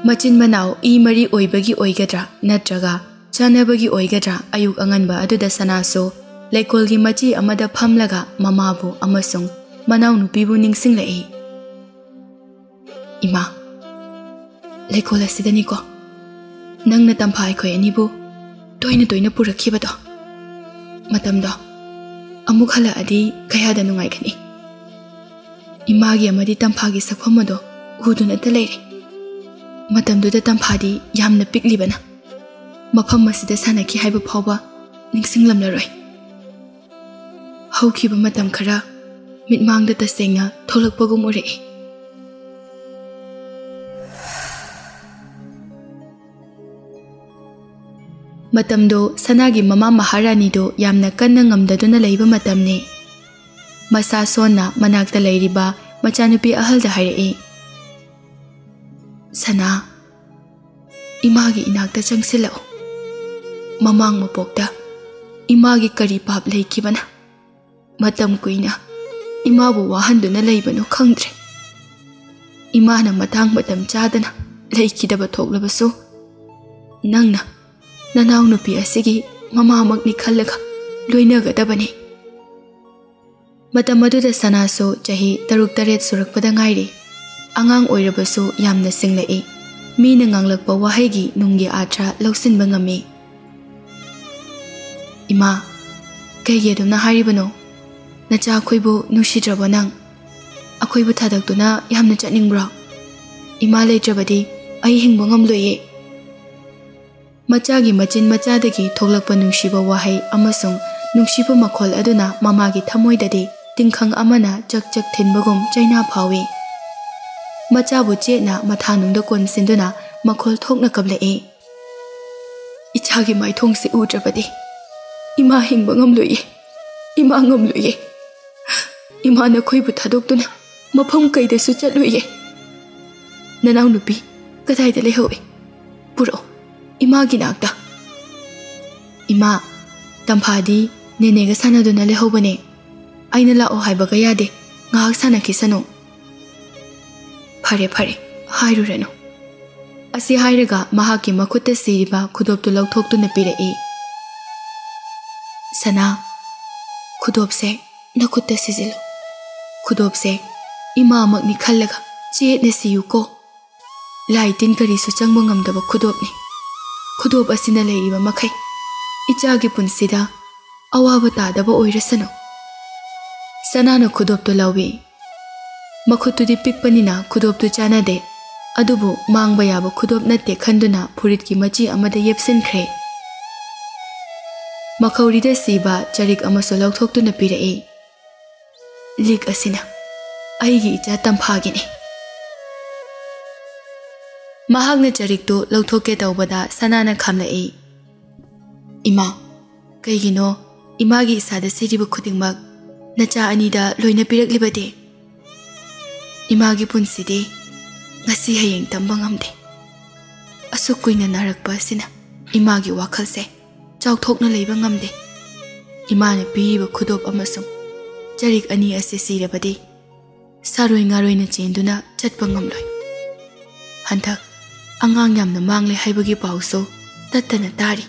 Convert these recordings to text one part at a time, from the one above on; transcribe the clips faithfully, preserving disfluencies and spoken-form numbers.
ꯃꯆꯤꯟ ꯃꯅꯥꯎ ꯏ ꯃꯔꯤ ꯑꯣꯏꯕꯒꯤ ꯑꯣꯏꯒꯗ꯭ꯔꯥ ꯅꯠꯇ꯭ꯔꯒ ꯆꯥꯟꯅꯕꯒꯤ ꯑꯣꯏꯒꯗ꯭ꯔꯥ, ꯑꯌꯨꯛ ꯑꯉꯟꯕ ꯑꯗꯨꯗ ꯁꯅꯥꯁꯨ ꯂꯩꯀꯣꯜꯒꯤ ꯃꯆꯤ ꯑꯃꯗ ꯐꯝꯂꯒ ꯃꯃꯥꯕꯨ ꯑꯃꯁꯨꯡ ꯃꯅꯥꯎꯅꯨꯄꯤꯕꯨ ꯅꯤꯡꯁꯤꯡꯂꯛꯏ꯫ "ꯏꯃꯥ, ꯂꯩꯀꯣꯜ ꯑꯁꯤꯗꯅꯤꯀꯣ ꯅꯪꯅ ꯇꯝꯐꯥ ꯑꯩꯈꯣꯏ ꯑꯅꯤꯕꯨ ꯇꯣꯏꯅ ꯇꯣꯏꯅ ꯄꯨꯔꯛꯈꯤꯕꯗꯣ꯫ ꯃꯇꯝꯗꯣ ꯑꯃꯨꯛ ꯍꯜꯂꯛꯑꯗꯤ ꯀꯌꯥꯗ ꯅꯨꯡꯉꯥꯏꯒꯅꯤ꯫ ꯏꯃꯥꯒꯤ ꯑꯃꯗꯤ ꯇꯝꯐꯥꯒꯤ ꯁꯛꯐꯝ ꯑꯗꯣ ꯎꯗꯨꯅꯇ ꯂꯩꯔꯦ꯫ ꯃꯇꯝꯗꯨꯗ ꯇꯝꯐꯥꯗꯤ ꯌꯥꯝꯅ ꯄꯤꯛꯂꯤꯕꯅ ꯃꯐꯝ ꯑꯁꯤꯗ ꯁꯥꯟꯅꯈꯤ ꯍꯥꯏꯕ ꯐꯥꯎꯕ ꯅꯤꯡꯁꯤꯡꯂꯝꯂꯔꯣꯏ꯫ ꯍꯧꯈꯤꯕ ꯃꯇꯝ ꯈꯔ ꯃꯤꯠꯃꯥꯡꯗ ꯇꯁꯦꯡꯅ ꯊꯣꯛꯂꯛꯄꯒꯨꯝ ꯎꯔꯛꯏ"꯫ ꯃꯇꯝꯗꯣ ꯁꯅꯥꯒꯤ ꯃꯃꯥ ꯃꯍꯥꯔꯥꯅꯤꯗꯨ ꯌꯥꯝꯅ ꯀꯟꯅ ꯉꯝꯗꯗꯨꯅ ꯂꯩꯕ ꯃꯇꯝꯅꯤ꯫ ꯃꯁꯥ ꯁꯣꯟꯅ ꯃꯅꯥꯛꯇ ꯂꯩꯔꯤꯕ ꯃꯆꯥꯅꯨꯄꯤ ꯑꯍꯜꯗ ꯍꯥꯏꯔꯛꯏ, "ꯁꯅꯥ, ꯏꯃꯥꯒꯤ ꯏꯅꯥꯛꯇ ꯆꯪꯁꯤꯜꯂꯛꯎ꯫ ꯃꯃꯥꯡ ꯃꯄꯣꯛꯇ ꯏꯃꯥꯒꯤ ꯀꯔꯤ ꯄꯥꯞ ꯂꯩꯈꯤꯕꯅ ꯃꯇꯝ ꯀꯨꯏꯅ ꯏꯃꯥꯕꯨ ꯋꯥꯍꯟꯗꯨꯅ ꯂꯩꯕꯅꯣ ꯈꯪꯗ꯭ꯔꯦ꯫ ꯏꯃꯥꯅ ꯃꯇꯥꯡ ꯃꯇꯝ ꯆꯥꯗꯅ ꯂꯩꯈꯤꯗꯕ ꯊꯣꯛꯂꯕꯁꯨ, ꯅꯪꯅ ꯅꯅꯥꯎꯅꯨꯄꯤ ꯑꯁꯤꯒꯤ ꯃꯃꯥꯃꯛꯅꯤ ꯈꯜꯂꯒ ꯂꯣꯏꯅꯒꯗꯕꯅꯤ"꯫ ꯃꯇꯝ ꯑꯗꯨꯗ ꯁꯅꯥꯁꯨ ꯆꯍꯤ ꯇꯔꯨꯛ ꯇꯔꯦꯠ ꯁꯨꯔꯛꯄꯗ ꯉꯥꯏꯔꯤ꯫ ꯑꯉꯥꯡ ꯑꯣꯏꯔꯕꯁꯨ ꯌꯥꯝꯅ ꯁꯤꯡꯂꯛꯏ꯫ ꯃꯤꯅ ꯉꯥꯡꯂꯛꯄ ꯋꯥꯍꯩꯒꯤ ꯅꯨꯡꯒꯤ ꯑꯥꯊ꯭ꯔ ꯂꯧꯁꯤꯟꯕ ꯉꯝꯃꯤ꯫ "ꯏꯃꯥ, ꯀꯩꯒꯤ ꯑꯗꯨꯝꯅ ꯍꯥꯏꯔꯤꯕꯅꯣ? ꯅꯆꯥ ꯑꯩꯈꯣꯏꯕꯨ ꯅꯨꯡꯁꯤꯗ꯭ꯔꯕꯣ ꯅꯪ? ꯑꯩꯈꯣꯏꯕꯨ ꯊꯥꯗꯣꯛꯇꯨꯅ ꯌꯥꯝꯅ ꯆꯠꯅꯤꯡꯕ꯭ꯔꯣ? ꯏꯃꯥ ꯂꯩꯇ꯭ꯔꯕꯗꯤ ꯑꯩ ꯍꯤꯡꯕ ꯉꯝꯂꯣꯏꯌꯦ"꯫ ꯃꯆꯥꯒꯤ ꯃꯆꯤꯟ ꯃꯆꯥꯗꯒꯤ ꯊꯣꯛꯂꯛꯄ ꯅꯨꯡꯁꯤꯕ ꯋꯥꯍꯩ ꯑꯃꯁꯨꯡ ꯅꯨꯡꯁꯤꯕ ꯃꯈꯣꯜ ꯑꯗꯨꯅ ꯃꯃꯥꯒꯤ ꯊꯃꯣꯏꯗꯗꯤ ꯇꯤꯡꯈꯪ ꯑꯃꯅ ꯆꯛ ꯆꯛ ꯊꯤꯟꯕꯒꯨꯝ ꯆꯩꯅꯥ ꯐꯥꯎꯏ꯫ ꯃꯆꯥꯕꯨ ꯆꯦꯠꯅ ꯃꯊꯥꯅꯨꯡꯗ ꯀꯣꯟꯁꯤꯟꯗꯨꯅ ꯃꯈꯣꯜ ꯊꯣꯛꯅ ꯀꯞꯂꯛꯏ꯫ "ꯏꯆꯥꯒꯤ ꯃꯥꯏꯊꯣꯡꯁꯤ ꯎꯗ꯭ꯔꯕꯗꯤ ꯏꯃꯥ ꯍꯤꯡꯕ ꯉꯝꯂꯣꯏꯌꯦ, ꯏꯃꯥ ꯉꯝꯂꯣꯏꯌꯦ꯫ ꯏꯃꯥ ꯅꯈꯣꯏꯕꯨ ꯊꯥꯗꯣꯛꯇꯨꯅ ꯃꯐꯝ ꯀꯩꯗꯁꯨ ꯆꯠꯂꯣꯏꯌꯦ꯫ ꯅꯅꯥꯎꯅꯨꯄꯤ ꯀꯗꯥꯏꯗ ꯂꯩꯍꯧꯏ? ꯄꯨꯔꯛꯑꯣ ꯏꯃꯥꯒꯤ ꯅꯥꯛꯇ"꯫ "ꯏꯃꯥ, ꯇꯝꯐꯥꯗꯤ ꯅꯦꯅꯦꯒ ꯁꯥꯟꯅꯗꯨꯅ ꯂꯩꯍꯧꯕꯅꯦ꯫ ꯑꯩꯅ ꯂꯥꯛꯑꯣ ꯍꯥꯏꯕꯒ ꯌꯥꯗꯦ, ꯉꯥꯏꯍꯥꯛ ꯁꯥꯟꯅꯈꯤꯁꯅꯨ"꯫ "ꯐꯔꯦ ꯐꯔꯦ, ꯍꯥꯏꯔꯨꯔꯅꯨ"꯫ ꯑꯁꯤ ꯍꯥꯏꯔꯒ ꯃꯍꯥꯛꯀꯤ ꯃꯈꯨꯠꯇ ꯁꯤꯔꯤꯕ ꯈꯨꯗꯣꯞꯇꯨ ꯂꯧꯊꯣꯛꯇꯨꯅ ꯄꯤꯔꯛꯏ꯫ "ꯁꯅꯥ, ꯈꯨꯗꯣꯞꯁꯦ ꯅꯈꯨꯠꯇ ꯁꯤꯖꯤꯜꯂꯨ꯫ ꯈꯨꯗꯣꯞꯁꯦ ꯏꯃꯥꯃꯛꯅꯤ ꯈꯜꯂꯒ ꯆꯦꯠꯅ ꯁꯤꯌꯨꯀꯣ꯫ ꯂꯥꯏ ꯇꯤꯟ ꯀꯔꯤꯁꯨ ꯆꯪꯕ ꯉꯝꯗꯕ ꯈꯨꯗꯣꯞꯅꯤ꯫ ꯈꯨꯗꯣꯞ ꯑꯁꯤꯅ ꯂꯩꯔꯤꯕ ꯃꯈꯩ ꯏꯆꯥꯒꯤ ꯄꯨꯟꯁꯤꯗ ꯑꯋꯥꯕ ꯇꯥꯗꯕ ꯑꯣꯏꯔꯁꯅꯨ꯫" ꯁꯅꯥꯅ ꯈꯨꯗꯣꯞꯇꯨ ꯂꯧꯏ꯫ ꯃꯈꯨꯠꯇꯨꯗꯤ ꯄꯤꯛꯄꯅꯤꯅ ꯈꯨꯗꯣꯞꯇꯨ ꯆꯥꯟꯅꯗꯦ꯫ ꯑꯗꯨꯕꯨ ꯃꯥꯡꯕ ꯌꯥꯕ ꯈꯨꯗꯣꯞ ꯅꯠꯇꯦ ꯈꯟꯗꯨꯅ ꯐꯨꯔꯤꯠꯀꯤ ꯃꯆꯤ ꯑꯃꯗ ꯌꯦꯞꯁꯤꯟꯈ꯭ꯔꯦ꯫ ꯃꯈꯧꯔꯤꯗ ꯁꯤꯕ ꯆꯔꯤꯛ ꯑꯃꯁꯨ ꯂꯧꯊꯣꯛꯇꯨꯅ ꯄꯤꯔꯛꯏ꯫ "ꯂꯤꯛ ꯑꯁꯤꯅ ꯑꯩꯒꯤ ꯏꯆꯥ ꯇꯝꯐꯥꯒꯤꯅꯤ꯫" ꯃꯍꯥꯛꯅ ꯆꯔꯤꯛꯇꯨ ꯂꯧꯊꯣꯛꯀꯦ ꯇꯧꯕꯗ ꯁꯅꯥꯅ ꯈꯥꯝꯂꯛꯏ꯫ "ꯏꯃꯥ, ꯀꯩꯒꯤꯅꯣ ꯏꯃꯥꯒꯤ ꯏꯁꯥꯗ ꯁꯤꯔꯤꯕ ꯈꯨꯗꯤꯡꯃꯛ ꯅꯆꯥ ꯑꯅꯤꯗ ꯂꯣꯏꯅ ꯄꯤꯔꯛꯂꯤꯕꯗꯤ? ꯏꯃꯥꯒꯤ ꯄꯨꯟꯁꯤꯗꯤ ꯉꯁꯤ ꯍꯌꯦꯡ ꯇꯝꯕ ꯉꯝꯗꯦ꯫ ꯑꯁꯨꯛ ꯀꯨꯏꯅ ꯅꯥꯔꯛꯄ ꯑꯁꯤꯅ ꯏꯃꯥꯒꯤ ꯋꯥꯈꯜꯁꯦ ꯆꯥꯎꯊꯣꯛꯅ ꯂꯩꯕ ꯉꯝꯗꯦ꯫ ꯏꯃꯥꯅ ꯄꯤꯔꯤꯕ ꯈꯨꯗꯣꯞ ꯑꯃꯁꯨꯡ ꯆꯔꯤꯛ ꯑꯅꯤ ꯑꯁꯤ ꯁꯤꯔꯕꯗꯤ ꯁꯥꯔꯣꯏ ꯉꯥꯔꯣꯏꯅ ꯆꯦꯟꯗꯨꯅ ꯆꯠꯄ ꯉꯝꯂꯣꯏ꯫ ꯍꯟꯗꯛ ꯑꯉꯥꯡ ꯌꯥꯝꯅ ꯃꯥꯡꯂꯦ ꯍꯥꯏꯕꯒꯤ ꯄꯥꯎꯁꯨ ꯇꯠꯇꯅ ꯇꯥꯔꯤ꯫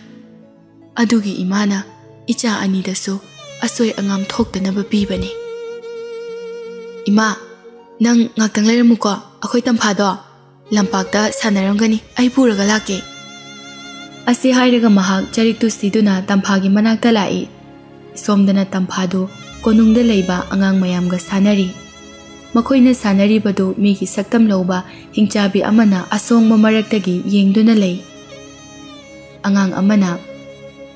ꯑꯗꯨꯒꯤ ꯏꯃꯥꯅ ꯏꯆꯥ ꯑꯅꯤꯗꯁꯨ ꯑꯁꯣꯏ ꯑꯉꯥꯝ ꯊꯣꯛꯇꯅꯕ ꯄꯤꯕꯅꯤ꯫" "ꯏꯃꯥ, ꯅꯪ ꯉꯥꯛꯇꯪ ꯂꯩꯔꯝꯃꯨꯀꯣ, ꯑꯩꯈꯣꯏ ꯇꯝꯐꯥꯗꯣ ꯂꯝꯄꯥꯛꯇ ꯁꯥꯟꯅꯔꯝꯒꯅꯤ, ꯑꯩ ꯄꯨꯔꯒ ꯂꯥꯛꯀꯦ꯫" ꯑꯁꯤ ꯍꯥꯏꯔꯒ ꯃꯍꯥꯛ ꯆꯔꯤꯛꯇꯨ ꯁꯤꯗꯨꯅ ꯇꯝꯐꯥꯒꯤ ꯃꯅꯥꯛꯇ ꯂꯥꯛꯏ꯫ ꯁꯣꯝꯗꯅ ꯇꯝꯐꯥꯗꯨ ꯀꯣꯅꯨꯡꯗ ꯂꯩꯕ ꯑꯉꯥꯡ ꯃꯌꯥꯝꯒ ꯁꯥꯟꯅꯔꯤ꯫ ꯃꯈꯣꯏꯅ ꯁꯥꯟꯅꯔꯤꯕꯗꯨ ꯃꯤꯒꯤ ꯁꯛꯇꯝ ꯂꯧꯕ ꯍꯤꯡꯆꯥꯕꯤ ꯑꯃꯅ ꯑꯁꯣꯡꯕ ꯃꯔꯛꯇꯒꯤ ꯌꯦꯡꯗꯨꯅ ꯂꯩ꯫ ꯑꯉꯥꯡ ꯑꯃꯅ,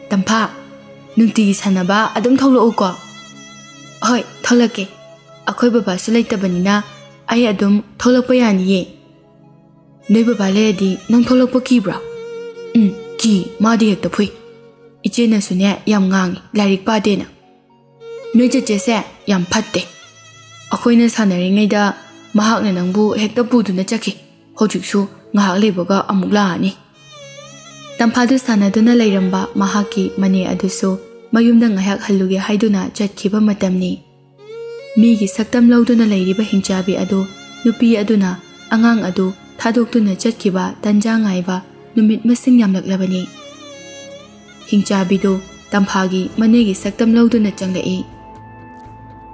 "ꯇꯝꯐꯥ, ꯅꯨꯡꯇꯤꯒꯤ ꯁꯥꯟꯅꯕ ꯑꯗꯨꯝ ꯊꯣꯛꯂꯛꯎꯀꯣ꯫" "ꯍꯣꯏ, ꯊꯣꯛꯂꯛꯀꯦ꯫ ꯑꯩꯈꯣꯏ ꯕꯕꯥꯁꯨ ꯂꯩꯇꯕꯅꯤꯅ ꯑꯩ ꯑꯗꯨꯝ ꯊꯣꯛꯂꯛꯄ ꯌꯥꯅꯤꯌꯦ꯫" "ꯅꯣꯏ ꯕꯕꯥ ꯂꯩꯔꯗꯤ ꯅꯪ ꯊꯣꯛꯂꯛꯄ ꯀꯤꯕ꯭ꯔꯥ?" "ꯎꯝ, ꯀꯤ꯫ ꯃꯥꯗꯤ ꯍꯦꯛꯇ ꯐꯨꯏ꯫ ꯏꯆꯦꯅꯁꯨꯅꯦ ꯌꯥꯝ ꯉꯥꯡꯉꯤ, ꯂꯥꯏꯔꯤꯛ ꯄꯥꯗꯦꯅ꯫ ꯅꯣꯏ ꯆꯦꯆꯦꯁꯦ ꯌꯥꯝ ꯐꯠꯇꯦ꯫ ꯑꯩꯈꯣꯏꯅ ꯁꯥꯟꯅꯔꯤꯉꯩꯗ ꯃꯍꯥꯛꯅ ꯅꯪꯕꯨ ꯍꯦꯛꯇ ꯄꯨꯗꯨꯅ ꯆꯠꯈꯤ꯫ ꯍꯧꯖꯤꯛꯁꯨ ꯉꯥꯏꯍꯥꯛ ꯂꯩꯕꯒ ꯑꯃꯨꯛ ꯂꯥꯛꯑꯅꯤ꯫" ꯇꯝꯐꯥꯗꯨ ꯁꯥꯟꯅꯗꯨꯅ ꯂꯩꯔꯝꯕ ꯃꯍꯥꯛꯀꯤ ꯃꯅꯦ ꯑꯗꯨꯁꯨ ꯃꯌꯨꯝꯗ ꯉꯥꯏꯍꯥꯛ ꯍꯜꯂꯨꯒꯦ ꯍꯥꯏꯗꯨꯅ ꯆꯠꯈꯤꯕ ꯃꯇꯝꯅꯤ꯫ ꯃꯤꯒꯤ ꯁꯛꯇꯝ ꯂꯧꯗꯨꯅ ꯂꯩꯔꯤꯕ ꯍꯤꯡꯆꯥꯕꯤ ꯑꯗꯨ ꯅꯨꯄꯤ ꯑꯗꯨꯅ ꯑꯉꯥꯡ ꯑꯗꯨ ꯊꯥꯗꯣꯛꯇꯨꯅ ꯆꯠꯈꯤꯕ ꯇꯟꯖꯥ ꯉꯥꯏꯕ ꯅꯨꯃꯤꯠ ꯃꯁꯤꯡ ꯌꯥꯝꯂꯛꯂꯕꯅꯤ꯫ ꯍꯤꯡꯆꯥꯕꯤꯗꯨ ꯇꯝꯐꯥꯒꯤ ꯃꯅꯦꯒꯤ ꯁꯛꯇꯝ ꯂꯧꯗꯨꯅ ꯆꯪꯂꯛꯏ꯫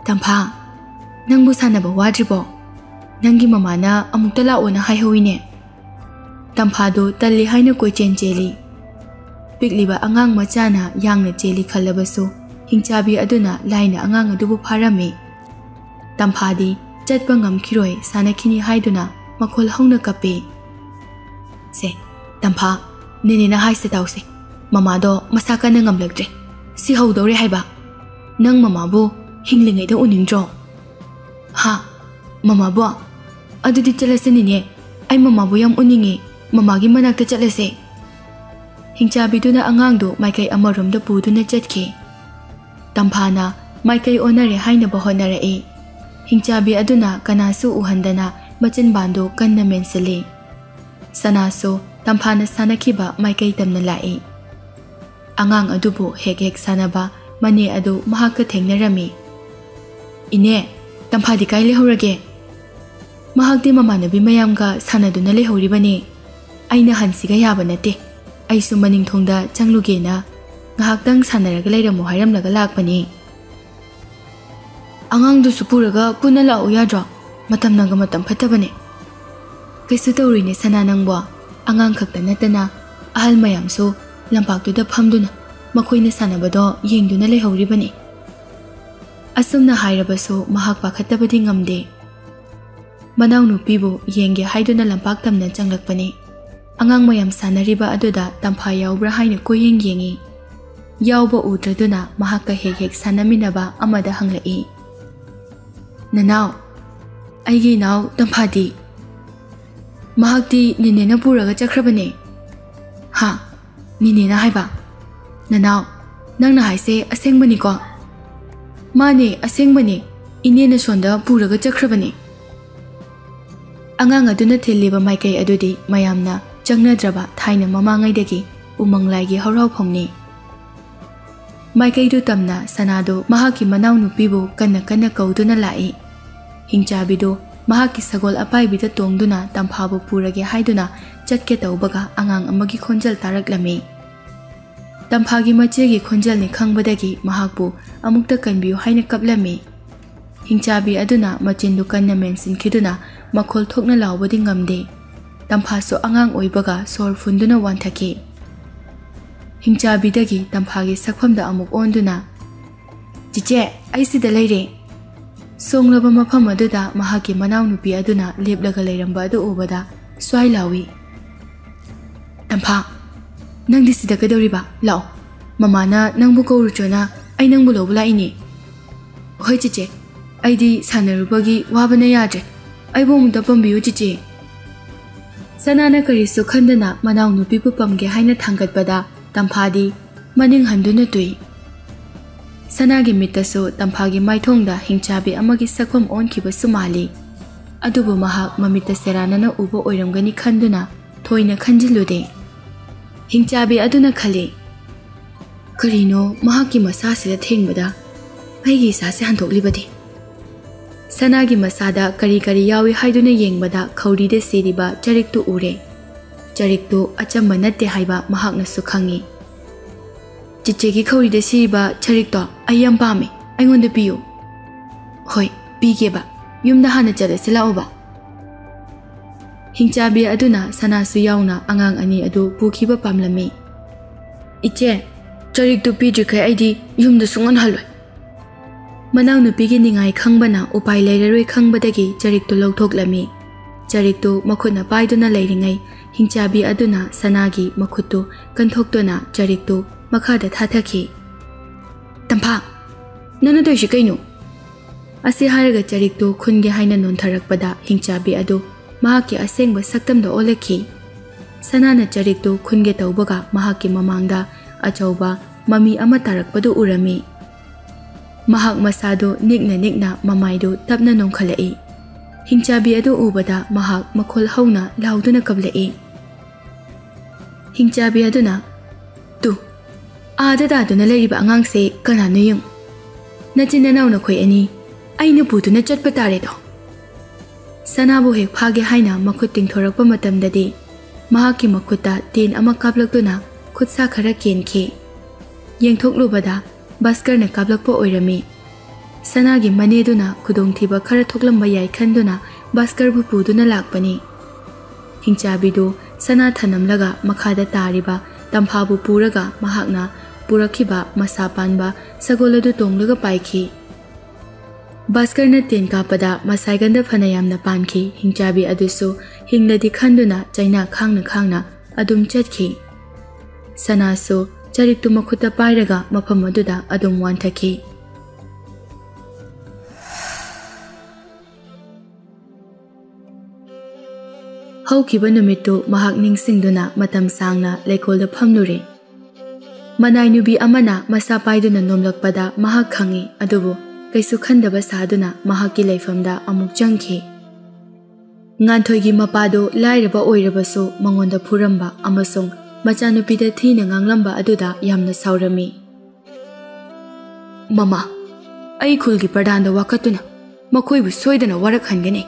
"ꯇꯝꯐꯥ, ꯅꯪꯕꯨ ꯁꯥꯟꯅꯕ ꯋꯥꯗ꯭ꯔꯤꯕꯣ? ꯅꯪꯒꯤ ꯃꯃꯥꯅ ꯑꯃꯨꯛꯇ ꯂꯥꯛꯑꯣꯅ ꯍꯥꯏꯍꯧꯋꯤꯅꯦ꯫" ꯇꯝꯐꯥꯗꯨ ꯇꯜꯂꯤ ꯍꯥꯏꯅ ꯀꯣꯏꯆꯦꯟ ꯆꯦꯜꯂꯤ꯫ ꯄꯤꯛꯂꯤꯕ ꯑꯉꯥꯡ ꯃꯆꯥꯅ ꯌꯥꯡꯅ ꯆꯦꯜꯂꯤ ꯈꯜꯂꯕꯁꯨ, ꯍꯤꯡꯆꯥꯕꯤ ꯑꯗꯨꯅ ꯂꯥꯏꯅ ꯑꯉꯥꯡ ꯑꯗꯨꯕꯨ ꯐꯥꯔꯝꯃꯤ꯫ ꯇꯝꯐꯥꯗꯤ ꯆꯠꯄ ꯉꯝꯈꯤꯔꯣꯏ ꯁꯥꯟꯅꯈꯤꯅꯤ ꯍꯥꯏꯗꯨꯅ ꯃꯈꯣꯜ ꯍꯧꯅ ꯀꯞꯄꯤ꯫ "ꯁꯦ, ꯇꯝꯐꯥ, ꯅꯦꯅꯦꯅ ꯍꯥꯏꯁꯦ ꯇꯥꯎꯁꯦ꯫ ꯃꯃꯥꯗꯣ ꯃꯁꯥ ꯀꯟꯅ ꯉꯝꯂꯛꯇ꯭ꯔꯦ꯫ ꯁꯤ ꯍꯧꯗꯧꯔꯦ ꯍꯥꯏꯕ꯫ ꯅꯪ ꯃꯃꯥꯕꯨ ꯍꯤꯡꯂꯤꯉꯩꯗ ꯎꯅꯤꯡꯗ꯭ꯔꯣ?" "ꯍꯥ? ꯃꯃꯥꯕꯨ? ꯑꯗꯨꯗꯤ ꯆꯠꯂꯁꯦ ꯅꯦꯅꯦ꯫ ꯑꯩ ꯃꯃꯥꯕꯨ ꯌꯥꯝ ꯎꯅꯤꯡꯉꯦ꯫ ꯃꯃꯥꯒꯤ ꯃꯅꯥꯛꯇ ꯆꯠꯂꯁꯦ꯫" ꯍꯤꯡꯆꯥꯕꯤꯗꯨꯅ ꯑꯉꯥꯡꯗꯨ ꯃꯥꯏꯀꯩ ꯑꯃꯔꯣꯝꯗ ꯄꯨꯗꯨꯅ ꯆꯠꯈꯤ꯫ ꯇꯝꯐꯥꯅ ꯃꯥꯏꯀꯩ ꯑꯣꯟꯅꯔꯦ ꯍꯥꯏꯅꯕ ꯍꯣꯠꯅꯔꯛꯏ꯫ ꯍꯤꯡꯆꯥꯕꯤ ꯑꯗꯨꯅ ꯀꯅꯥꯁꯨ ꯎꯍꯟꯗꯅ ꯃꯆꯤꯟꯕꯥꯟꯗꯨ ꯀꯟꯅ ꯃꯦꯟꯁꯤꯜꯂꯤ꯫ ꯁꯅꯥꯁꯨ ꯇꯝꯐꯥꯅ ꯁꯥꯟꯅꯈꯤꯕ ꯃꯥꯏꯀꯩ ꯇꯝꯅ ꯂꯥꯛꯏ꯫ ꯑꯉꯥꯡ ꯑꯗꯨꯕꯨ ꯍꯦꯛ ꯍꯦꯛ ꯁꯥꯟꯅꯕ ꯃꯅꯦ ꯑꯗꯨ ꯃꯍꯥꯛꯀ ꯊꯦꯡꯅꯔꯝꯃꯤ꯫ "ꯏꯅꯦ, ꯇꯝꯐꯥꯗꯤ ꯀꯥꯏ ꯂꯩꯍꯧꯔꯒꯦ?" "ꯃꯍꯥꯛꯇꯤ ꯃꯃꯥꯟꯅꯕꯤ ꯃꯌꯥꯝꯒ ꯁꯥꯟꯅꯗꯨꯅ ꯂꯩꯍꯧꯔꯤꯕꯅꯤ꯫ ꯑꯩꯅ ꯍꯟꯁꯤꯒ ꯌꯥꯕ ꯅꯠꯇꯦ꯫ ꯑꯩꯁꯨ ꯃꯅꯤꯡ ꯊꯣꯡꯗ ꯆꯪꯂꯨꯒꯦꯅ ꯉꯥꯏꯍꯥꯛꯇꯪ ꯁꯥꯟꯅꯔꯒ ꯂꯩꯔꯝꯃꯣ ꯍꯥꯏꯔꯝꯂꯒ ꯂꯥꯛꯄꯅꯤ꯫" "ꯑꯉꯥꯡꯗꯨꯁꯨ ꯄꯨꯔꯒ ꯄꯨꯟꯅ ꯂꯥꯛꯎ ꯌꯥꯗ꯭ꯔꯣ? ꯃꯇꯝꯅꯒ ꯃꯇꯝ ꯐꯠꯇꯕꯅꯦ꯫" "ꯀꯩꯁꯨ ꯇꯧꯔꯣꯏꯅꯦ ꯁꯅꯥ ꯅꯪꯕꯣ꯫ ꯑꯉꯥꯡ ꯈꯛꯇ ꯅꯠꯇꯅ ꯑꯍꯜ ꯃꯌꯥꯝꯁꯨ ꯂꯝꯄꯥꯛꯇꯨꯗ ꯐꯝꯗꯨꯅ ꯃꯈꯣꯏꯅ ꯁꯥꯟꯅꯕꯗꯣ ꯌꯦꯡꯗꯨꯅ ꯂꯩꯍꯧꯔꯤꯕꯅꯤ꯫" ꯑꯁꯨꯝꯅ ꯍꯥꯏꯔꯕꯁꯨ ꯃꯍꯥꯛ ꯄꯥꯈꯠꯇꯕꯗꯤ ꯉꯝꯗꯦ꯫ ꯃꯅꯥꯎꯅꯨꯄꯤꯕꯨ ꯌꯦꯡꯒꯦ ꯍꯥꯏꯗꯨꯅ ꯂꯝꯄꯥꯛ ꯇꯝꯅ ꯆꯪꯂꯛꯄꯅꯤ꯫ ꯑꯉꯥꯡ ꯃꯌꯥꯝ ꯁꯥꯟꯅꯔꯤꯕ ꯑꯗꯨꯗ ꯇꯝꯐꯥ ꯌꯥꯎꯕ꯭ꯔꯥ ꯍꯥꯏꯅ ꯀꯣꯏꯌꯦꯡ ꯌꯦꯡꯉꯤ꯫ ꯌꯥꯎꯕ ꯎꯗ꯭ꯔꯗꯨꯅ ꯃꯍꯥꯛꯀ ꯍꯦꯛ ꯍꯦꯛ ꯁꯥꯟꯅꯃꯤꯟꯅꯕ ꯑꯃꯗ ꯍꯪꯂꯛꯏ꯫ "ꯅꯅꯥꯎ, ꯑꯩꯒꯤ ꯏꯅꯥꯎ ꯇꯝꯐꯥꯗꯤ?" "ꯃꯍꯥꯛꯇꯤ ꯅꯦꯅꯦꯅ ꯄꯨꯔꯒ ꯆꯠꯈ꯭ꯔꯕꯅꯦ꯫" "ꯍꯥ? ꯅꯦꯅꯦꯅ ꯍꯥꯏꯕ? ꯅꯅꯥꯎ, ꯅꯪꯅ ꯍꯥꯏꯁꯦ ꯑꯁꯦꯡꯕꯅꯤꯀꯣ?" "ꯃꯥꯅꯦ, ꯑꯁꯦꯡꯕꯅꯦ꯫ ꯏꯅꯦꯅ ꯁꯣꯟꯗ ꯄꯨꯔꯒ ꯆꯠꯈ꯭ꯔꯕꯅꯦ꯫" ꯑꯉꯥꯡ ꯑꯗꯨꯅ ꯊꯤꯜꯂꯤꯕ ꯃꯥꯏꯀꯩ ꯑꯗꯨꯗꯤ ꯃꯌꯥꯝꯅ ꯆꯪꯅꯗ꯭ꯔꯕ ꯊꯥꯏꯅ ꯃꯃꯥꯡꯉꯩꯗꯒꯤ ꯎꯃꯪ ꯂꯥꯏꯒꯤ ꯍꯧꯔꯥꯎꯐꯝꯅꯤ꯫ ꯃꯥꯏꯀꯩꯗꯨ ꯇꯝꯅ ꯁꯅꯥꯗꯨ ꯃꯍꯥꯛꯀꯤ ꯃꯅꯥꯎꯅꯨꯄꯤꯕꯨ ꯀꯟꯅ ꯀꯟꯅ ꯀꯧꯗꯨꯅ ꯂꯥꯛꯏ꯫ ꯍꯤꯡꯆꯥꯕꯤꯗꯨ ꯃꯍꯥꯛꯀꯤ ꯁꯒꯣꯜ ꯑꯄꯥꯏꯕꯤꯗ ꯇꯣꯡꯗꯨꯅ ꯇꯝꯐꯥꯕꯨ ꯄꯨꯔꯒꯦ ꯍꯥꯏꯗꯨꯅ ꯆꯠꯀꯦ ꯇꯧꯕꯒ ꯑꯉꯥꯡ ꯑꯃꯒꯤ ꯈꯣꯟꯖꯦꯜ ꯇꯥꯔꯛꯂꯝꯃꯤ꯫ ꯇꯝꯐꯥꯒꯤ ꯃꯆꯦꯒꯤ ꯈꯣꯟꯖꯦꯜꯅꯤ ꯈꯪꯕꯗꯒꯤ ꯃꯍꯥꯛꯄꯨ ꯑꯃꯨꯛꯇ ꯀꯟꯕꯤꯌꯨ ꯍꯥꯏꯅ ꯀꯞꯂꯝꯃꯤ꯫ ꯍꯤꯡꯆꯥꯕꯤ ꯑꯗꯨꯅ ꯃꯆꯤꯟꯗꯨ ꯀꯟꯅ ꯃꯦꯟꯁꯤꯟꯈꯤꯗꯨꯅ ꯃꯈꯣꯜ ꯊꯣꯛꯅ ꯂꯥꯎꯕꯗꯤ ꯉꯝꯗꯦ꯫ ꯇꯝꯐꯥꯁꯨ ꯑꯉꯥꯡ ꯑꯣꯏꯕꯒ ꯁꯣꯔ ꯐꯨꯟꯗꯨꯅ ꯋꯥꯟꯊꯈꯤ꯫ ꯍꯤꯡꯆꯥꯕꯤꯗꯒꯤ ꯇꯝꯐꯥꯒꯤ ꯁꯛꯐꯝꯗ ꯑꯃꯨꯛ ꯑꯣꯟꯗꯨꯅ, "ꯆꯤꯆꯦ, ꯑꯩ ꯁꯤꯗ ꯂꯩꯔꯦ!" ꯁꯣꯡꯂꯕ ꯃꯐꯝ ꯑꯗꯨꯗ ꯃꯍꯥꯛꯀꯤ ꯃꯅꯥꯎꯅꯨꯄꯤ ꯑꯗꯨꯅ ꯂꯦꯞꯂꯒ ꯂꯩꯔꯝꯕ ꯑꯗꯨ ꯎꯕꯗ ꯁ꯭ꯋꯥꯏ ꯂꯥꯎꯏ, "ꯇꯝꯐꯥ, ꯅꯪꯗꯤ ꯁꯤꯗ ꯀꯩꯗꯧꯔꯤꯕ? ꯂꯥꯛꯑꯣ, ꯃꯃꯥꯅ ꯅꯪꯕꯨ ꯀꯧꯔꯨꯆꯣꯅ ꯑꯩ ꯅꯪꯕꯨ ꯂꯧꯕ ꯂꯥꯛꯏꯅꯦ꯫" "ꯍꯣꯏ ꯆꯤꯆꯦ, ꯑꯩꯗꯤ ꯁꯥꯟꯅꯔꯨꯕꯒꯤ ꯋꯥꯕꯅ ꯌꯥꯗ꯭ꯔꯦ꯫ ꯑꯩꯕꯨ ꯑꯃꯨꯛꯇ ꯄꯝꯕꯤꯌꯨ ꯆꯤꯆꯦ꯫" ꯁꯅꯥꯅ ꯀꯔꯤꯁꯨ ꯈꯟꯗꯅ ꯃꯅꯥꯎꯅꯨꯄꯤꯕꯨ ꯄꯝꯒꯦ ꯍꯥꯏꯅ ꯊꯥꯡꯒꯠꯄꯗ ꯇꯝꯐꯥꯗꯤ ꯃꯅꯤꯡ ꯍꯟꯗꯨꯅ ꯇꯨꯏ꯫ ꯁꯅꯥꯒꯤ ꯃꯤꯠꯇꯁꯨ ꯇꯝꯐꯥꯒꯤ ꯃꯥꯏꯊꯣꯡꯗ ꯍꯤꯡꯆꯥꯕꯤ ꯑꯃꯒꯤ ꯁꯛꯐꯝ ꯑꯣꯟꯈꯤꯕꯁꯨ ꯃꯥꯜꯂꯤ꯫ ꯑꯗꯨꯕꯨ ꯃꯍꯥꯛ ꯃꯃꯤꯠꯇ ꯁꯦꯔꯥꯟꯅꯅ ꯎꯕ ꯑꯣꯏꯔꯝꯒꯅꯤ ꯈꯟꯗꯨꯅ ꯊꯣꯏꯅ ꯈꯟꯖꯤꯜꯂꯨꯗꯦ꯫ ꯍꯤꯡꯆꯥꯕꯤ ꯑꯗꯨꯅ ꯈꯜꯂꯤ, "ꯀꯔꯤꯅꯣ ꯃꯍꯥꯛꯀꯤ ꯃꯁꯥꯁꯤꯗ ꯊꯦꯡꯕꯗ ꯑꯩꯒꯤ ꯏꯁꯥꯁꯦ ꯍꯟꯗꯣꯛꯂꯤꯕꯗꯤ?" ꯁꯅꯥꯒꯤ ꯃꯁꯥꯗ ꯀꯔꯤ ꯀꯔꯤ ꯌꯥꯎꯏ ꯍꯥꯏꯗꯨꯅ ꯌꯦꯡꯕꯗ ꯈꯧꯔꯤꯗ ꯁꯤꯔꯤꯕ ꯆꯔꯤꯛꯇꯨ ꯎꯔꯦ꯫ ꯆꯔꯤꯛꯇꯨ ꯑꯆꯝꯕ ꯅꯠꯇꯦ ꯍꯥꯏꯕ ꯃꯍꯥꯛꯅꯁꯨ ꯈꯪꯏ꯫ "ꯆꯤꯆꯦꯒꯤ ꯈꯧꯔꯤꯗ ꯁꯤꯔꯤꯕ ꯆꯔꯤꯛꯇꯣ ꯑꯩ ꯌꯥꯝ ꯄꯥꯝꯃꯦ, ꯑꯩꯉꯣꯟꯗ ꯄꯤꯌꯨ꯫" "ꯍꯣꯏ, ꯄꯤꯒꯦꯕ꯫ ꯌꯨꯝꯗ ꯍꯥꯟꯅ ꯆꯠꯂꯁꯤ ꯂꯥꯛꯑꯣꯕ꯫" ꯍꯤꯡꯆꯥꯕꯤ ꯑꯗꯨꯅ ꯁꯅꯥꯁꯨ ꯌꯥꯎꯅ ꯑꯉꯥꯡ ꯑꯅꯤ ꯑꯗꯨ ꯄꯨꯈꯤꯕ ꯄꯥꯝꯂꯝꯃꯤ꯫ "ꯏꯆꯦ, ꯆꯔꯤꯛꯇꯨ ꯄꯤꯗ꯭ꯔꯤꯈꯩ ꯑꯩꯗꯤ ꯌꯨꯝꯗ ꯁꯨꯡꯍꯟ ꯍꯜꯂꯣꯏ꯫" ꯃꯅꯥꯎꯅꯨꯄꯤꯒꯤ ꯅꯤꯡꯉꯥꯏ ꯈꯪꯕꯅ ꯎꯄꯥꯏ ꯂꯩꯔꯔꯣꯏ ꯈꯪꯕꯗꯒꯤ ꯆꯔꯤꯛꯇꯨ ꯂꯧꯊꯣꯛꯂꯝꯃꯤ꯫ ꯆꯔꯤꯛꯇꯨ ꯃꯈꯨꯠꯅ ꯄꯥꯏꯗꯨꯅ ꯂꯩꯔꯤꯉꯩ ꯍꯤꯡꯆꯥꯕꯤ ꯑꯗꯨꯅ ꯁꯅꯥꯒꯤ ꯃꯈꯨꯠꯇꯨ ꯀꯟꯊꯣꯛꯇꯨꯅ ꯆꯔꯤꯛꯇꯨ ꯃꯈꯥꯗ ꯊꯥꯊꯈꯤ꯫ "ꯇꯝꯐꯥ, ꯅꯪꯅ ꯇꯧꯔꯤꯁꯤ ꯀꯩꯅꯣ?" ꯑꯁꯤ ꯍꯥꯏꯔꯒ ꯆꯔꯤꯛꯇꯨ ꯈꯨꯟꯒꯦ ꯍꯥꯏꯅ ꯅꯣꯟꯊꯔꯛꯄꯗ ꯍꯤꯡꯆꯥꯕꯤ ꯑꯗꯨ ꯃꯍꯥꯛꯀꯤ ꯑꯁꯦꯡꯕ ꯁꯛꯇꯝꯗ ꯑꯣꯜꯂꯛꯈꯤ꯫ ꯁꯅꯥꯅ ꯆꯔꯤꯛꯇꯨ ꯈꯨꯟꯒꯦ ꯇꯧꯕꯒ ꯃꯍꯥꯛꯀꯤ ꯃꯃꯥꯡꯗ ꯑꯆꯧꯕ ꯃꯃꯤ ꯑꯃ ꯇꯥꯔꯛꯄꯗꯨ ꯎꯔꯝꯃꯤ꯫ ꯃꯍꯥꯛ ꯃꯁꯥꯗꯨ ꯅꯤꯛꯅ ꯅꯤꯛꯅ ꯃꯃꯥꯏꯗꯨ ꯇꯞꯅ ꯅꯣꯝꯈꯠꯂꯛꯏ꯫ ꯍꯤꯡꯆꯥꯕꯤ ꯑꯗꯨ ꯎꯕꯗ ꯃꯍꯥꯛ ꯃꯈꯣꯜ ꯍꯧꯅ ꯂꯥꯎꯗꯨꯅ ꯀꯞꯂꯛꯏ꯫ ꯍꯤꯡꯆꯥꯕꯤ ꯑꯗꯨꯅ, "ꯇꯨ, ꯑꯥꯗ ꯇꯥꯗꯨꯅ ꯂꯩꯔꯤꯕ ꯑꯉꯥꯡꯁꯦ ꯀꯅꯥꯅꯣ ꯌꯦꯡꯉꯨ꯫ ꯅꯆꯤꯟ ꯅꯅꯥꯎ ꯅꯈꯣꯏ ꯑꯅꯤ ꯑꯩꯅ ꯄꯨꯗꯨꯅ ꯆꯠꯄ ꯇꯥꯔꯦꯗꯣ꯫" ꯁꯅꯥꯕꯨ ꯍꯦꯛ ꯐꯥꯒꯦ ꯍꯥꯏꯅ ꯃꯈꯨꯠ ꯇꯤꯡꯊꯣꯔꯛꯄ ꯃꯇꯝꯗꯗꯤ, ꯃꯍꯥꯛꯀꯤ ꯃꯈꯨꯠꯇ ꯇꯦꯟ ꯑꯃ ꯀꯥꯞꯂꯛꯇꯨꯅ ꯈꯨꯠꯁꯥ ꯈꯔ ꯀꯦꯟꯈꯤ꯫ ꯌꯦꯡꯊꯣꯛꯂꯨꯕꯗ, ꯚꯥꯁꯀꯔꯅ ꯀꯥꯞꯂꯛꯄ ꯑꯣꯏꯔꯝꯃꯤ꯫ ꯁꯅꯥꯒꯤ ꯃꯅꯦꯗꯨꯅ ꯈꯨꯗꯣꯡꯊꯤꯕ ꯈꯔ ꯊꯣꯛꯂꯝꯕ ꯌꯥꯏ ꯈꯟꯗꯨꯅ ꯚꯥꯁꯀꯔꯕꯨ ꯄꯨꯗꯨꯅ ꯂꯥꯛꯄꯅꯤ꯫ ꯍꯤꯡꯆꯥꯕꯤꯗꯨ ꯁꯅꯥ ꯊꯅꯝꯂꯒ ꯃꯈꯥꯗ ꯇꯥꯔꯤꯕ ꯇꯝꯐꯥꯕꯨ ꯄꯨꯔꯒ ꯃꯍꯥꯛꯅ ꯄꯨꯔꯛꯈꯤꯕ ꯃꯁꯥ ꯄꯥꯟꯕ ꯁꯒꯣꯜ ꯑꯗꯨ ꯇꯣꯡꯂꯒ ꯄꯥꯏꯈꯤ꯫ ꯚꯥꯁꯀꯔꯅ ꯇꯦꯟ ꯀꯥꯞꯄꯗ ꯃꯁꯥꯏꯒꯟꯗ ꯐꯅ ꯌꯥꯝꯅ ꯄꯥꯟꯈꯤ꯫ ꯍꯤꯡꯆꯥꯕꯤ ꯑꯗꯨꯁꯨ ꯍꯤꯡꯂꯗꯤ ꯈꯟꯗꯨꯅ ꯆꯩꯅꯥ ꯈꯥꯡꯅ ꯈꯥꯡꯅ ꯑꯗꯨꯝ ꯆꯠꯈꯤ꯫ ꯁꯅꯥꯁꯨ ꯆꯔꯤꯛꯇꯨ ꯃꯈꯨꯠꯇ ꯄꯥꯏꯔꯒ ꯃꯐꯝ ꯑꯗꯨꯗ ꯑꯗꯨꯝ ꯋꯥꯟꯊꯈꯤ꯫ ꯍꯧꯈꯤꯕ ꯅꯨꯃꯤꯠꯇꯨ ꯃꯍꯥꯛ ꯅꯤꯡꯁꯤꯡꯗꯨꯅ ꯃꯇꯝ ꯁꯥꯡꯅ ꯂꯩꯀꯣꯜꯗ ꯐꯝꯂꯨꯔꯦ꯫ ꯃꯅꯥꯏ ꯅꯨꯄꯤ ꯑꯃꯅ ꯃꯁꯥ ꯄꯥꯏꯗꯨꯅ ꯅꯣꯝꯂꯛꯄꯗ ꯃꯍꯥꯛ ꯈꯪꯏ, ꯑꯗꯨꯕꯨ ꯀꯩꯁꯨ ꯈꯟꯗꯕ ꯁꯥꯗꯨꯅ ꯃꯍꯥꯛꯀꯤ ꯂꯩꯐꯝꯗ ꯑꯃꯨꯛ ꯆꯪꯈꯤ꯫ ꯉꯥꯟꯊꯣꯏꯒꯤ ꯃꯄꯥꯗꯨ ꯂꯥꯏꯔꯕ ꯑꯣꯏꯔꯕꯁꯨ ꯃꯉꯣꯟꯗ ꯐꯨꯔꯝꯕ ꯑꯃꯁꯨꯡ ꯃꯆꯥꯅꯨꯄꯤꯗ ꯊꯤꯅ ꯉꯥꯡꯂꯝꯕ ꯑꯗꯨꯗ ꯌꯥꯝꯅ ꯁꯥꯎꯔꯝꯃꯤ꯫ "ꯃꯃꯥ, ꯑꯩ ꯈꯨꯜꯒꯤ ꯄ꯭ꯔꯙꯥꯟꯗ ꯋꯥꯀꯠꯇꯨꯅ ꯃꯈꯣꯏꯕꯨ ꯁꯣꯏꯗꯅ ꯋꯥꯔꯛꯍꯟꯒꯅꯤ꯫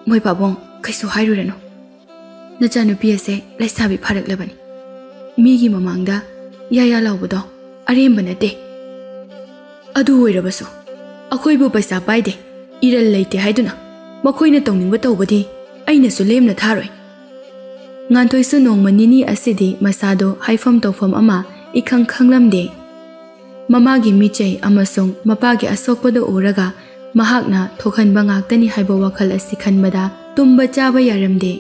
ꯃꯣꯏ ꯄꯥꯕꯨꯡ, ꯀꯩꯁꯨ ꯍꯥꯏꯔꯨꯔꯅꯨ꯫ ꯅꯆꯥꯅꯨꯄꯤ ꯑꯁꯦ ꯂꯩꯁꯥꯕꯤ ꯐꯥꯔꯛꯂꯕꯅꯤ꯫ ꯃꯤꯒꯤ ꯃꯃꯥꯡꯗ ꯌꯥꯌꯥ ꯂꯥꯎꯕꯗꯣ ꯑꯔꯦꯝꯕ ꯅꯠꯇꯦ꯫ ꯑꯗꯨ ꯑꯣꯏꯔꯕꯁꯨ ꯑꯩꯈꯣꯏꯕꯨ ꯄꯩꯁꯥ ꯄꯥꯏꯗꯦ, ꯏꯔꯜ ꯂꯩꯇꯦ ꯍꯥꯏꯗꯨꯅ ꯃꯈꯣꯏꯅ ꯇꯧꯅꯤꯡꯕ ꯇꯧꯕꯗꯤ ꯑꯩꯅꯁꯨ ꯂꯦꯝꯅ ꯊꯥꯔꯣꯏ꯫" ꯉꯥꯟꯊꯣꯏꯁꯨ ꯅꯣꯡꯃ ꯅꯤꯅꯤ ꯑꯁꯤꯗꯤ ꯃꯁꯥꯗꯣ ꯍꯥꯏꯐꯝ ꯇꯧꯐꯝ ꯑꯃ ꯏꯈꯪ ꯈꯪꯂꯝꯗꯦ꯫ ꯃꯃꯥꯒꯤ ꯃꯤꯆꯩ ꯑꯃꯁꯨꯡ ꯃꯄꯥꯒꯤ ꯑꯁꯣꯛꯄꯗꯨ ꯎꯔꯒ ꯃꯍꯥꯛꯅ ꯊꯣꯛꯍꯟꯕ ꯉꯥꯛꯇꯅꯤ ꯍꯥꯏꯕ ꯋꯥꯈꯜ ꯑꯁꯤ ꯈꯟꯕꯗ ꯇꯨꯝꯕ ꯆꯥꯕ ꯌꯥꯔꯝꯗꯦ꯫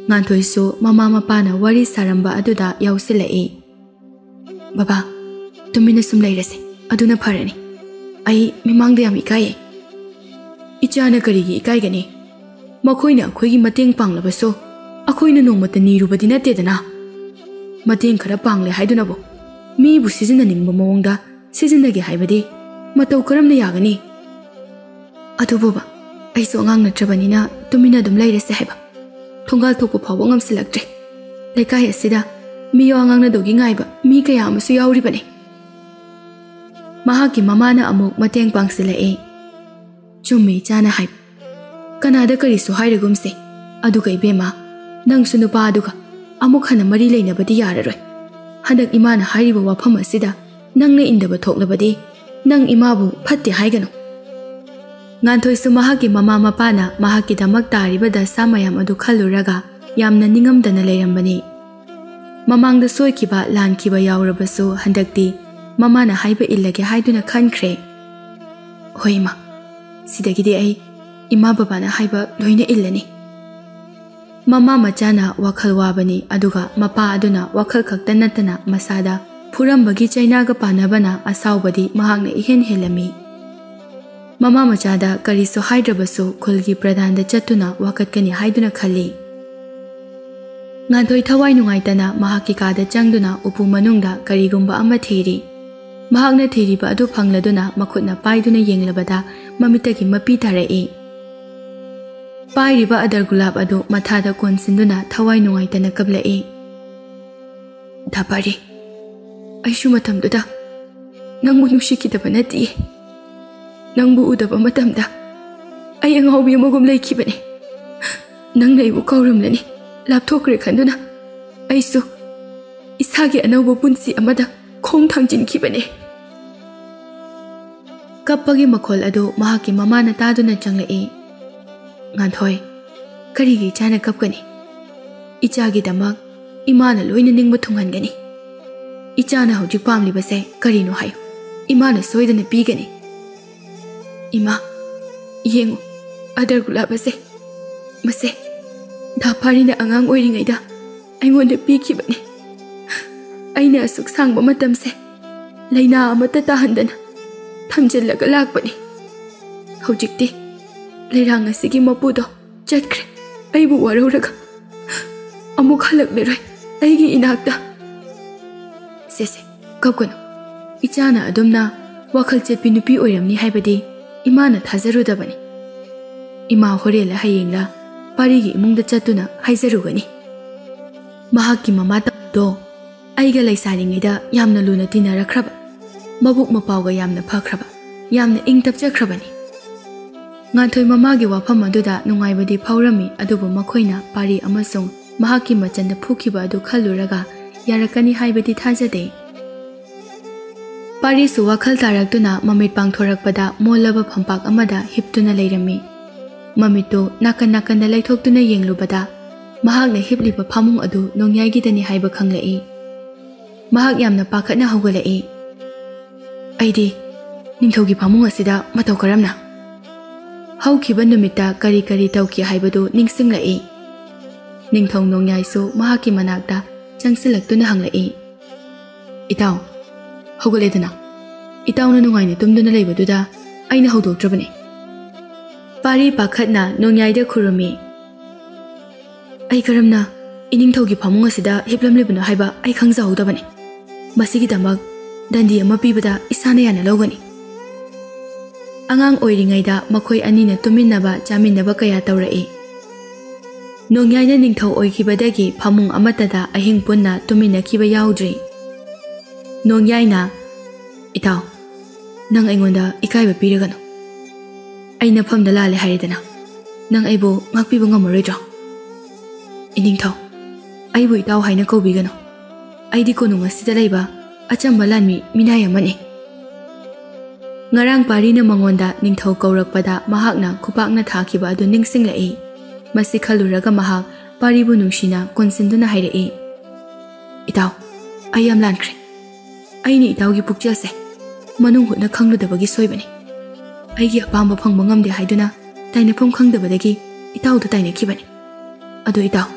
ꯉꯥꯟꯊꯣꯏꯁꯨ ꯃꯃꯥ ꯃꯄꯥꯅ ꯋꯥꯔꯤ ꯁꯥꯔꯝꯕ ꯑꯗꯨꯗ ꯌꯥꯎꯁꯤꯜꯂꯛꯏ꯫ "ꯕꯕꯥ, ꯇꯨꯃꯤꯟꯅ ꯁꯨꯝ ꯂꯩꯔꯁꯦ, ꯑꯗꯨꯅ ꯐꯔꯅꯤ꯫ ꯑꯩ ꯃꯤꯃꯥꯡꯗ ꯌꯥꯝ ꯏꯀꯥꯏꯌꯦ꯫" "ꯏꯆꯥꯅ ꯀꯔꯤꯒꯤ ꯏꯀꯥꯏꯒꯅꯤ? ꯃꯈꯣꯏꯅ ꯑꯩꯈꯣꯏꯒꯤ ꯃꯇꯦꯡ ꯄꯥꯡꯂꯕꯁꯨ ꯑꯩꯈꯣꯏꯅ ꯅꯣꯡꯃꯇ ꯅꯤꯔꯨꯕꯗꯤ ꯅꯠꯇꯦꯗꯅ꯫ ꯃꯇꯦꯡ ꯈꯔ ꯄꯥꯡꯂꯦ ꯍꯥꯏꯗꯨꯅꯕꯨ ꯃꯤꯕꯨ ꯁꯤꯖꯤꯟꯅꯅꯤꯡꯕ ꯃꯑꯣꯡꯗ ꯁꯤꯖꯤꯟꯅꯒꯦ ꯍꯥꯏꯕꯗꯤ ꯃꯇꯧ ꯀꯔꯝꯅ ꯌꯥꯒꯅꯤ?" "ꯑꯗꯨꯕꯨꯕ, ꯑꯩꯁꯨ ꯑꯉꯥꯡ ꯅꯠꯇ꯭ꯔꯕꯅꯤꯅ ꯇꯨꯃꯤꯟꯅ ꯑꯗꯨꯝ ꯂꯩꯔꯁꯦ ꯍꯥꯏꯕ꯫ ꯊꯣꯡꯒꯥꯜ ꯊꯣꯛꯄ ꯐꯥꯎꯕ ꯉꯝꯁꯤꯜꯂꯛꯇ꯭ꯔꯦ꯫ ꯂꯩꯀꯥꯏ ꯑꯁꯤꯗ ꯃꯤꯋꯥ ꯉꯥꯡꯅꯗꯧꯒꯤ ꯉꯥꯏꯕ ꯃꯤ ꯀꯌꯥ ꯑꯃꯁꯨ ꯌꯥꯎꯔꯤꯕꯅꯤ꯫" ꯃꯍꯥꯛꯀꯤ ꯃꯃꯥꯅ ꯑꯃꯨꯛ ꯃꯇꯦꯡ ꯄꯥꯡꯁꯤꯜꯂꯛꯏ꯫ "ꯆꯨꯝꯃꯤ ꯏꯆꯥꯅ ꯍꯥꯏꯕ꯫ ꯀꯅꯥꯗ ꯀꯔꯤꯁꯨ ꯍꯥꯏꯔꯒꯨꯝꯁꯦ꯫ ꯑꯗꯨꯒ ꯏꯕꯦꯝꯃ, ꯅꯪꯁꯨ ꯅꯨꯄꯥ ꯑꯗꯨꯒ ꯑꯃꯨꯛ ꯍꯟꯅ ꯃꯔꯤ ꯂꯩꯅꯕꯗꯤ ꯌꯥꯔꯔꯣꯏ꯫ ꯍꯟꯗꯛ ꯏꯃꯥꯅ ꯍꯥꯏꯔꯤꯕ ꯋꯥꯐꯝ ꯑꯁꯤꯗ ꯅꯪꯅ ꯏꯟꯗꯕ ꯊꯣꯛꯂꯕꯗꯤ ꯅꯪ ꯏꯃꯥꯕꯨ ꯐꯠꯇꯦ ꯍꯥꯏꯒꯅꯨ꯫ ꯉꯥꯟꯊꯣꯏꯁꯨ ꯃꯍꯥꯛꯀꯤ ꯃꯃꯥ ꯃꯄꯥꯅ ꯃꯍꯥꯛꯀꯤꯗꯃꯛ ꯇꯥꯔꯤꯕ ꯗꯁꯥ ꯃꯌꯥꯝ ꯑꯗꯨ ꯈꯜꯂꯨꯔꯒ ꯌꯥꯝꯅ ꯅꯤꯡꯉꯝꯗꯅ ꯂꯩꯔꯝꯕꯅꯤ꯫ ꯃꯃꯥꯡꯗ ꯁꯣꯏꯈꯤꯕ ꯂꯥꯟꯈꯤꯕ ꯌꯥꯎꯔꯕꯁꯨ ꯍꯟꯗꯛꯇꯤ ꯃꯃꯥꯅ ꯍꯥꯏꯕ ꯏꯜꯂꯒꯦ ꯍꯥꯏꯗꯨꯅ ꯈꯟꯈ꯭ꯔꯦ꯫ "ꯍꯣꯏ ꯏꯃꯥ, ꯁꯤꯗꯒꯤꯗꯤ ꯑꯩ ꯏꯃꯥ ꯕꯕꯥꯅ ꯍꯥꯏꯕ ꯂꯣꯏꯅ ꯏꯜꯂꯅꯤ"꯫ ꯃꯃꯥ ꯃꯆꯥꯅ ꯋꯥꯈꯜ ꯋꯥꯕꯅꯤ, ꯑꯗꯨꯒ ꯃꯄꯥ ꯑꯗꯨꯅ ꯋꯥꯈꯜ ꯈꯛꯇ ꯅꯠꯇꯅ ꯃꯁꯥꯗ ꯐꯨꯔꯝꯕꯒꯤ ꯆꯩꯅꯥꯒ ꯄꯥꯟꯅꯕꯅ ꯑꯁꯥꯎꯕꯗꯤ ꯃꯍꯥꯛꯅ ꯏꯍꯦꯟ ꯍꯦꯜꯂꯝꯃꯤ꯫ ꯃꯃꯥ ꯃꯆꯥꯗ ꯀꯔꯤꯁꯨ ꯍꯥꯏꯗ꯭ꯔꯕꯁꯨ ꯈꯨꯜꯒꯤ ꯄ꯭ꯔꯙꯥꯟꯗ ꯆꯠꯇꯨꯅ ꯋꯥꯀꯠꯀꯅꯤ ꯍꯥꯏꯗꯨꯅ ꯈꯜꯂꯤ꯫ ꯉꯥꯟꯊꯣꯏ ꯊꯋꯥꯏ ꯅꯨꯡꯉꯥꯏꯇꯅ ꯃꯍꯥꯛꯀꯤ ꯀꯥꯗ ꯆꯪꯗꯨꯅ ꯎꯄꯨ ꯃꯅꯨꯡꯗ ꯀꯔꯤꯒꯨꯝꯕ ꯑꯃ ꯊꯤꯔꯤ꯫ ꯃꯍꯥꯛꯅ ꯊꯤꯔꯤꯕ ꯑꯗꯨ ꯐꯪꯂꯗꯨꯅ ꯃꯈꯨꯠꯅ ꯄꯥꯏꯗꯨꯅ ꯌꯦꯡꯂꯕꯗ ꯃꯃꯤꯠꯇꯒꯤ ꯃꯄꯤ ꯇꯥꯔꯛꯏ꯫ ꯄꯥꯏꯔꯤꯕ ꯑꯗꯔ ꯒꯨꯂꯥꯞ ꯑꯗꯨ ꯃꯊꯥꯗ ꯀꯣꯟꯁꯤꯟꯗꯨꯅ ꯊꯋꯥꯏ ꯅꯨꯡꯉꯥꯏꯇꯅ ꯀꯞꯂꯛꯏ꯫ "ꯗꯥ ꯄꯥꯔꯤ, ꯑꯩꯁꯨ ꯃꯇꯝꯗꯨꯗ ꯅꯪꯕꯨ ꯅꯨꯡꯁꯤꯈꯤꯗꯕ ꯅꯠꯇꯤꯌꯦ꯫ ꯅꯪꯕꯨ ꯎꯗꯕ ꯃꯇꯝꯗ ꯑꯩ ꯑꯉꯥꯎꯕꯤ ꯑꯃꯒꯨꯝ ꯂꯩꯈꯤꯕꯅꯦ꯫ ꯅꯪꯅ ꯑꯩꯕꯨ ꯀꯥꯎꯔꯝꯂꯅꯤ ꯂꯥꯞꯊꯣꯛꯈ꯭ꯔꯦ ꯈꯟꯗꯨꯅ ꯑꯩꯁꯨ ꯏꯁꯥꯒꯤ ꯑꯅꯧꯕ ꯄꯨꯟꯁꯤ ꯑꯃꯗ ꯈꯣꯡ ꯊꯥꯡꯖꯤꯟꯈꯤꯕꯅꯦ"꯫ ꯀꯞꯄꯒꯤ ꯃꯈꯣꯜ ꯑꯗꯨ ꯃꯍꯥꯛꯀꯤ ꯃꯃꯥꯅ ꯇꯥꯗꯨꯅ ꯆꯪꯂꯛꯏ꯫ "ꯉꯥꯟꯊꯣꯏ, ꯀꯔꯤꯒꯤ ꯏꯆꯥꯅ ꯀꯞꯀꯅꯤ? ꯏꯆꯥꯒꯤꯗꯃꯛ ꯏꯃꯥꯅ ꯂꯣꯏꯅ ꯅꯤꯡꯕ ꯊꯨꯡꯍꯟꯒꯅꯤ꯫ ꯏꯆꯥꯅ ꯍꯧꯖꯤꯛ ꯄꯥꯝꯂꯤꯕꯁꯦ ꯀꯔꯤꯅꯣ ꯍꯥꯏꯌꯨ, ꯏꯃꯥꯅ ꯁꯣꯏꯗꯅ ꯄꯤꯒꯅꯤ"꯫ "ꯏꯃꯥ, ꯌꯦꯡꯉꯨ, ꯑꯗꯔ ꯒꯨꯂꯥꯞ ꯑꯁꯦ, ꯃꯁꯦ ꯗꯥ ꯄꯥꯔꯤꯅ ꯑꯉꯥꯡ ꯑꯣꯏꯔꯤꯉꯩꯗ ꯑꯩꯉꯣꯟꯗ ꯄꯤꯈꯤꯕꯅꯤ꯫ ꯑꯩꯅ ꯑꯁꯨꯛ ꯁꯥꯡꯕ ꯃꯇꯝꯁꯦ ꯂꯥꯏꯅꯥ ꯑꯃꯠꯇ ꯇꯥꯍꯟꯗꯅ ꯊꯝꯖꯤꯜꯂꯒ ꯂꯥꯛꯄꯅꯤ꯫ ꯍꯧꯖꯤꯛꯇꯤ ꯂꯩꯔꯥꯡ ꯑꯁꯤꯒꯤ ꯃꯄꯨꯗꯣ ꯆꯠꯈ꯭ꯔꯦ꯫ ꯑꯩꯕꯨ ꯋꯥꯔꯧꯔꯒ ꯑꯃꯨꯛ ꯍꯜꯂꯛꯂꯔꯣꯏ ꯑꯩꯒꯤ ꯏꯅꯥꯛꯇ"꯫ "ꯁꯦ, ꯁꯦ, ꯀꯞꯀꯅꯨ꯫ ꯏꯆꯥꯅ ꯑꯗꯨꯝꯅ ꯋꯥꯈꯜ ꯆꯦꯠꯄꯤ ꯅꯨꯄꯤ ꯑꯣꯏꯔꯝꯅꯤ ꯍꯥꯏꯕꯗꯤ ꯏꯃꯥꯅ ꯊꯥꯖꯔꯨꯗꯕꯅꯤ꯫ ꯏꯃꯥ ꯍꯣꯔꯦꯟꯂ ꯍꯌꯦꯡꯂ ꯄꯥꯔꯤꯒꯤ ꯏꯃꯨꯡꯗ ꯆꯠꯇꯨꯅ ꯍꯥꯏꯖꯔꯨꯒꯅꯤ"꯫ ꯃꯍꯥꯛꯀꯤ ꯃꯃꯥ ꯇꯥꯃꯣꯗꯣ ꯑꯩꯒ ꯂꯩꯁꯥꯔꯤꯉꯩꯗ ꯌꯥꯝꯅ ꯂꯨꯅ ꯇꯤꯟꯅꯔꯛꯈ꯭ꯔꯕ, ꯃꯕꯨꯛ ꯃꯄꯥꯎꯒ ꯌꯥꯝꯅ ꯐꯈ꯭ꯔꯕ, ꯌꯥꯝꯅ ꯏꯪ ꯇꯞꯆꯈ꯭ꯔꯕꯅꯤ꯫ ꯉꯥꯟꯊꯣꯏ ꯃꯃꯥꯒꯤ ꯋꯥꯐꯝ ꯑꯗꯨꯗ ꯅꯨꯡꯉꯥꯏꯕꯗꯤ ꯐꯥꯎꯔꯝꯃꯤ, ꯑꯗꯨꯕꯨ ꯃꯈꯣꯏꯅ ꯄꯥꯔꯤ ꯑꯃꯁꯨꯡ ꯃꯍꯥꯛꯀꯤ ꯃꯆꯟꯗ ꯐꯨꯈꯤꯕ ꯑꯗꯨ ꯈꯜꯂꯨꯔꯒ ꯌꯥꯔꯛꯀꯅꯤ ꯍꯥꯏꯕꯗꯤ ꯊꯥꯖꯗꯦ꯫ ꯄꯥꯔꯤꯁꯨ ꯋꯥꯈꯜ ꯇꯥꯔꯛꯇꯨꯅ ꯃꯃꯤꯠ ꯄꯥꯡꯊꯣꯔꯛꯄꯗ ꯃꯣꯜꯂꯕ ꯐꯝꯄꯥꯛ ꯑꯃꯗ ꯍꯤꯞꯇꯨꯅ ꯂꯩꯔꯝꯃꯤ꯫ ꯃꯃꯤꯠꯇꯨ ꯅꯥꯀꯟ ꯅꯥꯀꯟꯗ ꯂꯩꯊꯣꯛꯇꯨꯅ ꯌꯦꯡꯂꯨꯕꯗ ꯃꯍꯥꯛꯅ ꯍꯤꯞꯂꯤꯕ ꯐꯃꯨꯡ ꯑꯗꯨ ꯅꯣꯡꯌꯥꯏꯒꯤꯗꯅꯤ ꯍꯥꯏꯕ ꯈꯪꯂꯛꯏ꯫ ꯃꯍꯥꯛ ꯌꯥꯝꯅ ꯄꯥꯈꯠꯅ ꯍꯧꯒꯠꯂꯛꯏ꯫ "ꯑꯩꯗꯤ ꯅꯤꯡꯊꯧꯒꯤ ꯐꯃꯨꯡ ꯑꯁꯤꯗ ꯃꯇꯧ ꯀꯔꯝꯅ?" ꯍꯧꯈꯤꯕ ꯅꯨꯃꯤꯠꯇ ꯀꯔꯤ ꯀꯔꯤ ꯇꯧꯈꯤ ꯍꯥꯏꯕꯗꯨ ꯅꯤꯡꯁꯤꯡꯂꯛꯏ꯫ ꯅꯤꯡꯊꯧ ꯅꯣꯡꯌꯥꯏꯁꯨ ꯃꯍꯥꯛꯀꯤ ꯃꯅꯥꯛꯇ ꯆꯪꯁꯤꯜꯂꯛꯇꯨꯅ ꯍꯪꯂꯛꯏ, "ꯏꯇꯥꯎ, ꯍꯧꯒꯠꯂꯦꯗꯅ꯫ ꯏꯇꯥꯎꯅ ꯅꯨꯡꯉꯥꯏꯅ ꯇꯨꯝꯗꯨꯅ ꯂꯩꯕꯗꯨꯗ ꯑꯩꯅ ꯍꯧꯗꯣꯛꯇ꯭ꯔꯕꯅꯤ꯫" ꯄꯥꯔꯤ ꯄꯥꯈꯠꯅ ꯅꯣꯡꯌꯥꯏꯗ ꯈꯨꯔꯨꯝꯃꯤ꯫ "ꯑꯩ ꯀꯔꯝꯅ ꯏꯅꯤꯡꯊꯧꯒꯤ ꯐꯃꯨꯡ ꯑꯁꯤꯗ ꯍꯤꯞꯂꯝꯂꯤꯕꯅꯣ ꯍꯥꯏꯕ ꯑꯩ ꯈꯪꯖꯍꯧꯗꯕꯅꯤ꯫ ꯃꯁꯤꯒꯤꯗꯃꯛ ꯗꯟꯗꯤ ꯑꯃ ꯄꯤꯕꯗ ꯏꯁꯥꯅ ꯌꯥꯅ ꯂꯧꯒꯅꯤ꯫" ꯑꯉꯥꯡ ꯑꯣꯏꯔꯤꯉꯩꯗ ꯃꯈꯣꯏ ꯑꯅꯤꯅ ꯇꯨꯃꯤꯟꯅꯕ ꯆꯥꯃꯤꯟꯅꯕ ꯀꯌꯥ ꯇꯧꯔꯛꯏ꯫ ꯅꯣꯡꯌꯥꯏꯅ ꯅꯤꯡꯊꯧ ꯑꯣꯏꯈꯤꯕꯗꯒꯤ ꯐꯃꯨꯡ ꯑꯃꯠꯇꯗ ꯑꯍꯤꯡ ꯄꯨꯟꯅ ꯇꯨꯃꯤꯟꯅꯈꯤꯕ ꯌꯥꯎꯗ꯭ꯔꯤ꯫ ꯅꯣꯡꯌꯥꯏꯅ, "ꯏꯇꯥꯎ, ꯅꯪ ꯑꯩꯉꯣꯟꯗ ꯏꯀꯥꯏꯕ ꯄꯤꯔꯒꯅꯨ꯫ ꯑꯩ ꯅꯐꯝꯗ ꯂꯥꯜꯂꯦ ꯍꯥꯏꯔꯦꯗꯅ, ꯅꯪ ꯑꯩꯕꯨ ꯉꯥꯛꯄꯤꯕ ꯉꯝꯃꯔꯣꯏꯗ꯭ꯔꯣ? ꯏꯅꯤꯡꯊꯧ, ꯑꯩꯕꯨ ꯏꯇꯥꯎ ꯍꯥꯏꯅ ꯀꯧꯕꯤꯒꯅꯨ꯫ ꯑꯩꯗꯤ ꯀꯣꯅꯨꯡ ꯑꯁꯤꯗ ꯂꯩꯕ ꯑꯆꯝꯕ ꯂꯥꯟꯃꯤ ꯃꯤꯅꯥꯏ ꯑꯃꯅꯤ꯫" ꯉꯔꯥꯡ ꯄꯥꯔꯤꯅ ꯃꯉꯣꯟꯗ ꯅꯤꯡꯊꯧ ꯀꯧꯔꯛꯄꯗ ꯃꯍꯥꯛꯅ ꯈꯨꯄꯥꯛꯅ ꯊꯥꯈꯤꯕ ꯑꯗꯨ ꯅꯤꯡꯁꯤꯡꯂꯛꯏ꯫ ꯃꯁꯤ ꯈꯜꯂꯨꯔꯒ ꯃꯍꯥꯛ ꯄꯥꯔꯤꯕꯨ ꯅꯨꯡꯁꯤꯅ ꯀꯣꯟꯁꯤꯟꯗꯨꯅ ꯍꯥꯏꯔꯛꯏ, "ꯏꯇꯥꯎ, ꯑꯩ ꯌꯥꯝ ꯂꯥꯟꯈ꯭ꯔꯦ꯫ ꯑꯩꯅ ꯏꯇꯥꯎꯒꯤ ꯄꯨꯛꯆꯦꯜꯁꯦ ꯃꯅꯨꯡ ꯍꯨꯠꯅ ꯈꯪꯂꯨꯗꯕꯒꯤ ꯁꯣꯏꯕꯅꯤ꯫ ꯑꯩꯒꯤ ꯑꯄꯥꯝꯕ ꯐꯪꯕ ꯉꯝꯗꯦ ꯍꯥꯏꯗꯨꯅ ꯇꯥꯏꯅꯐꯝ ꯈꯪꯗꯕꯗꯒꯤ ꯏꯇꯥꯎꯗ ꯇꯥꯏꯅꯈꯤꯕꯅꯤ꯫ ꯑꯗꯨ ꯏꯇꯥꯎ,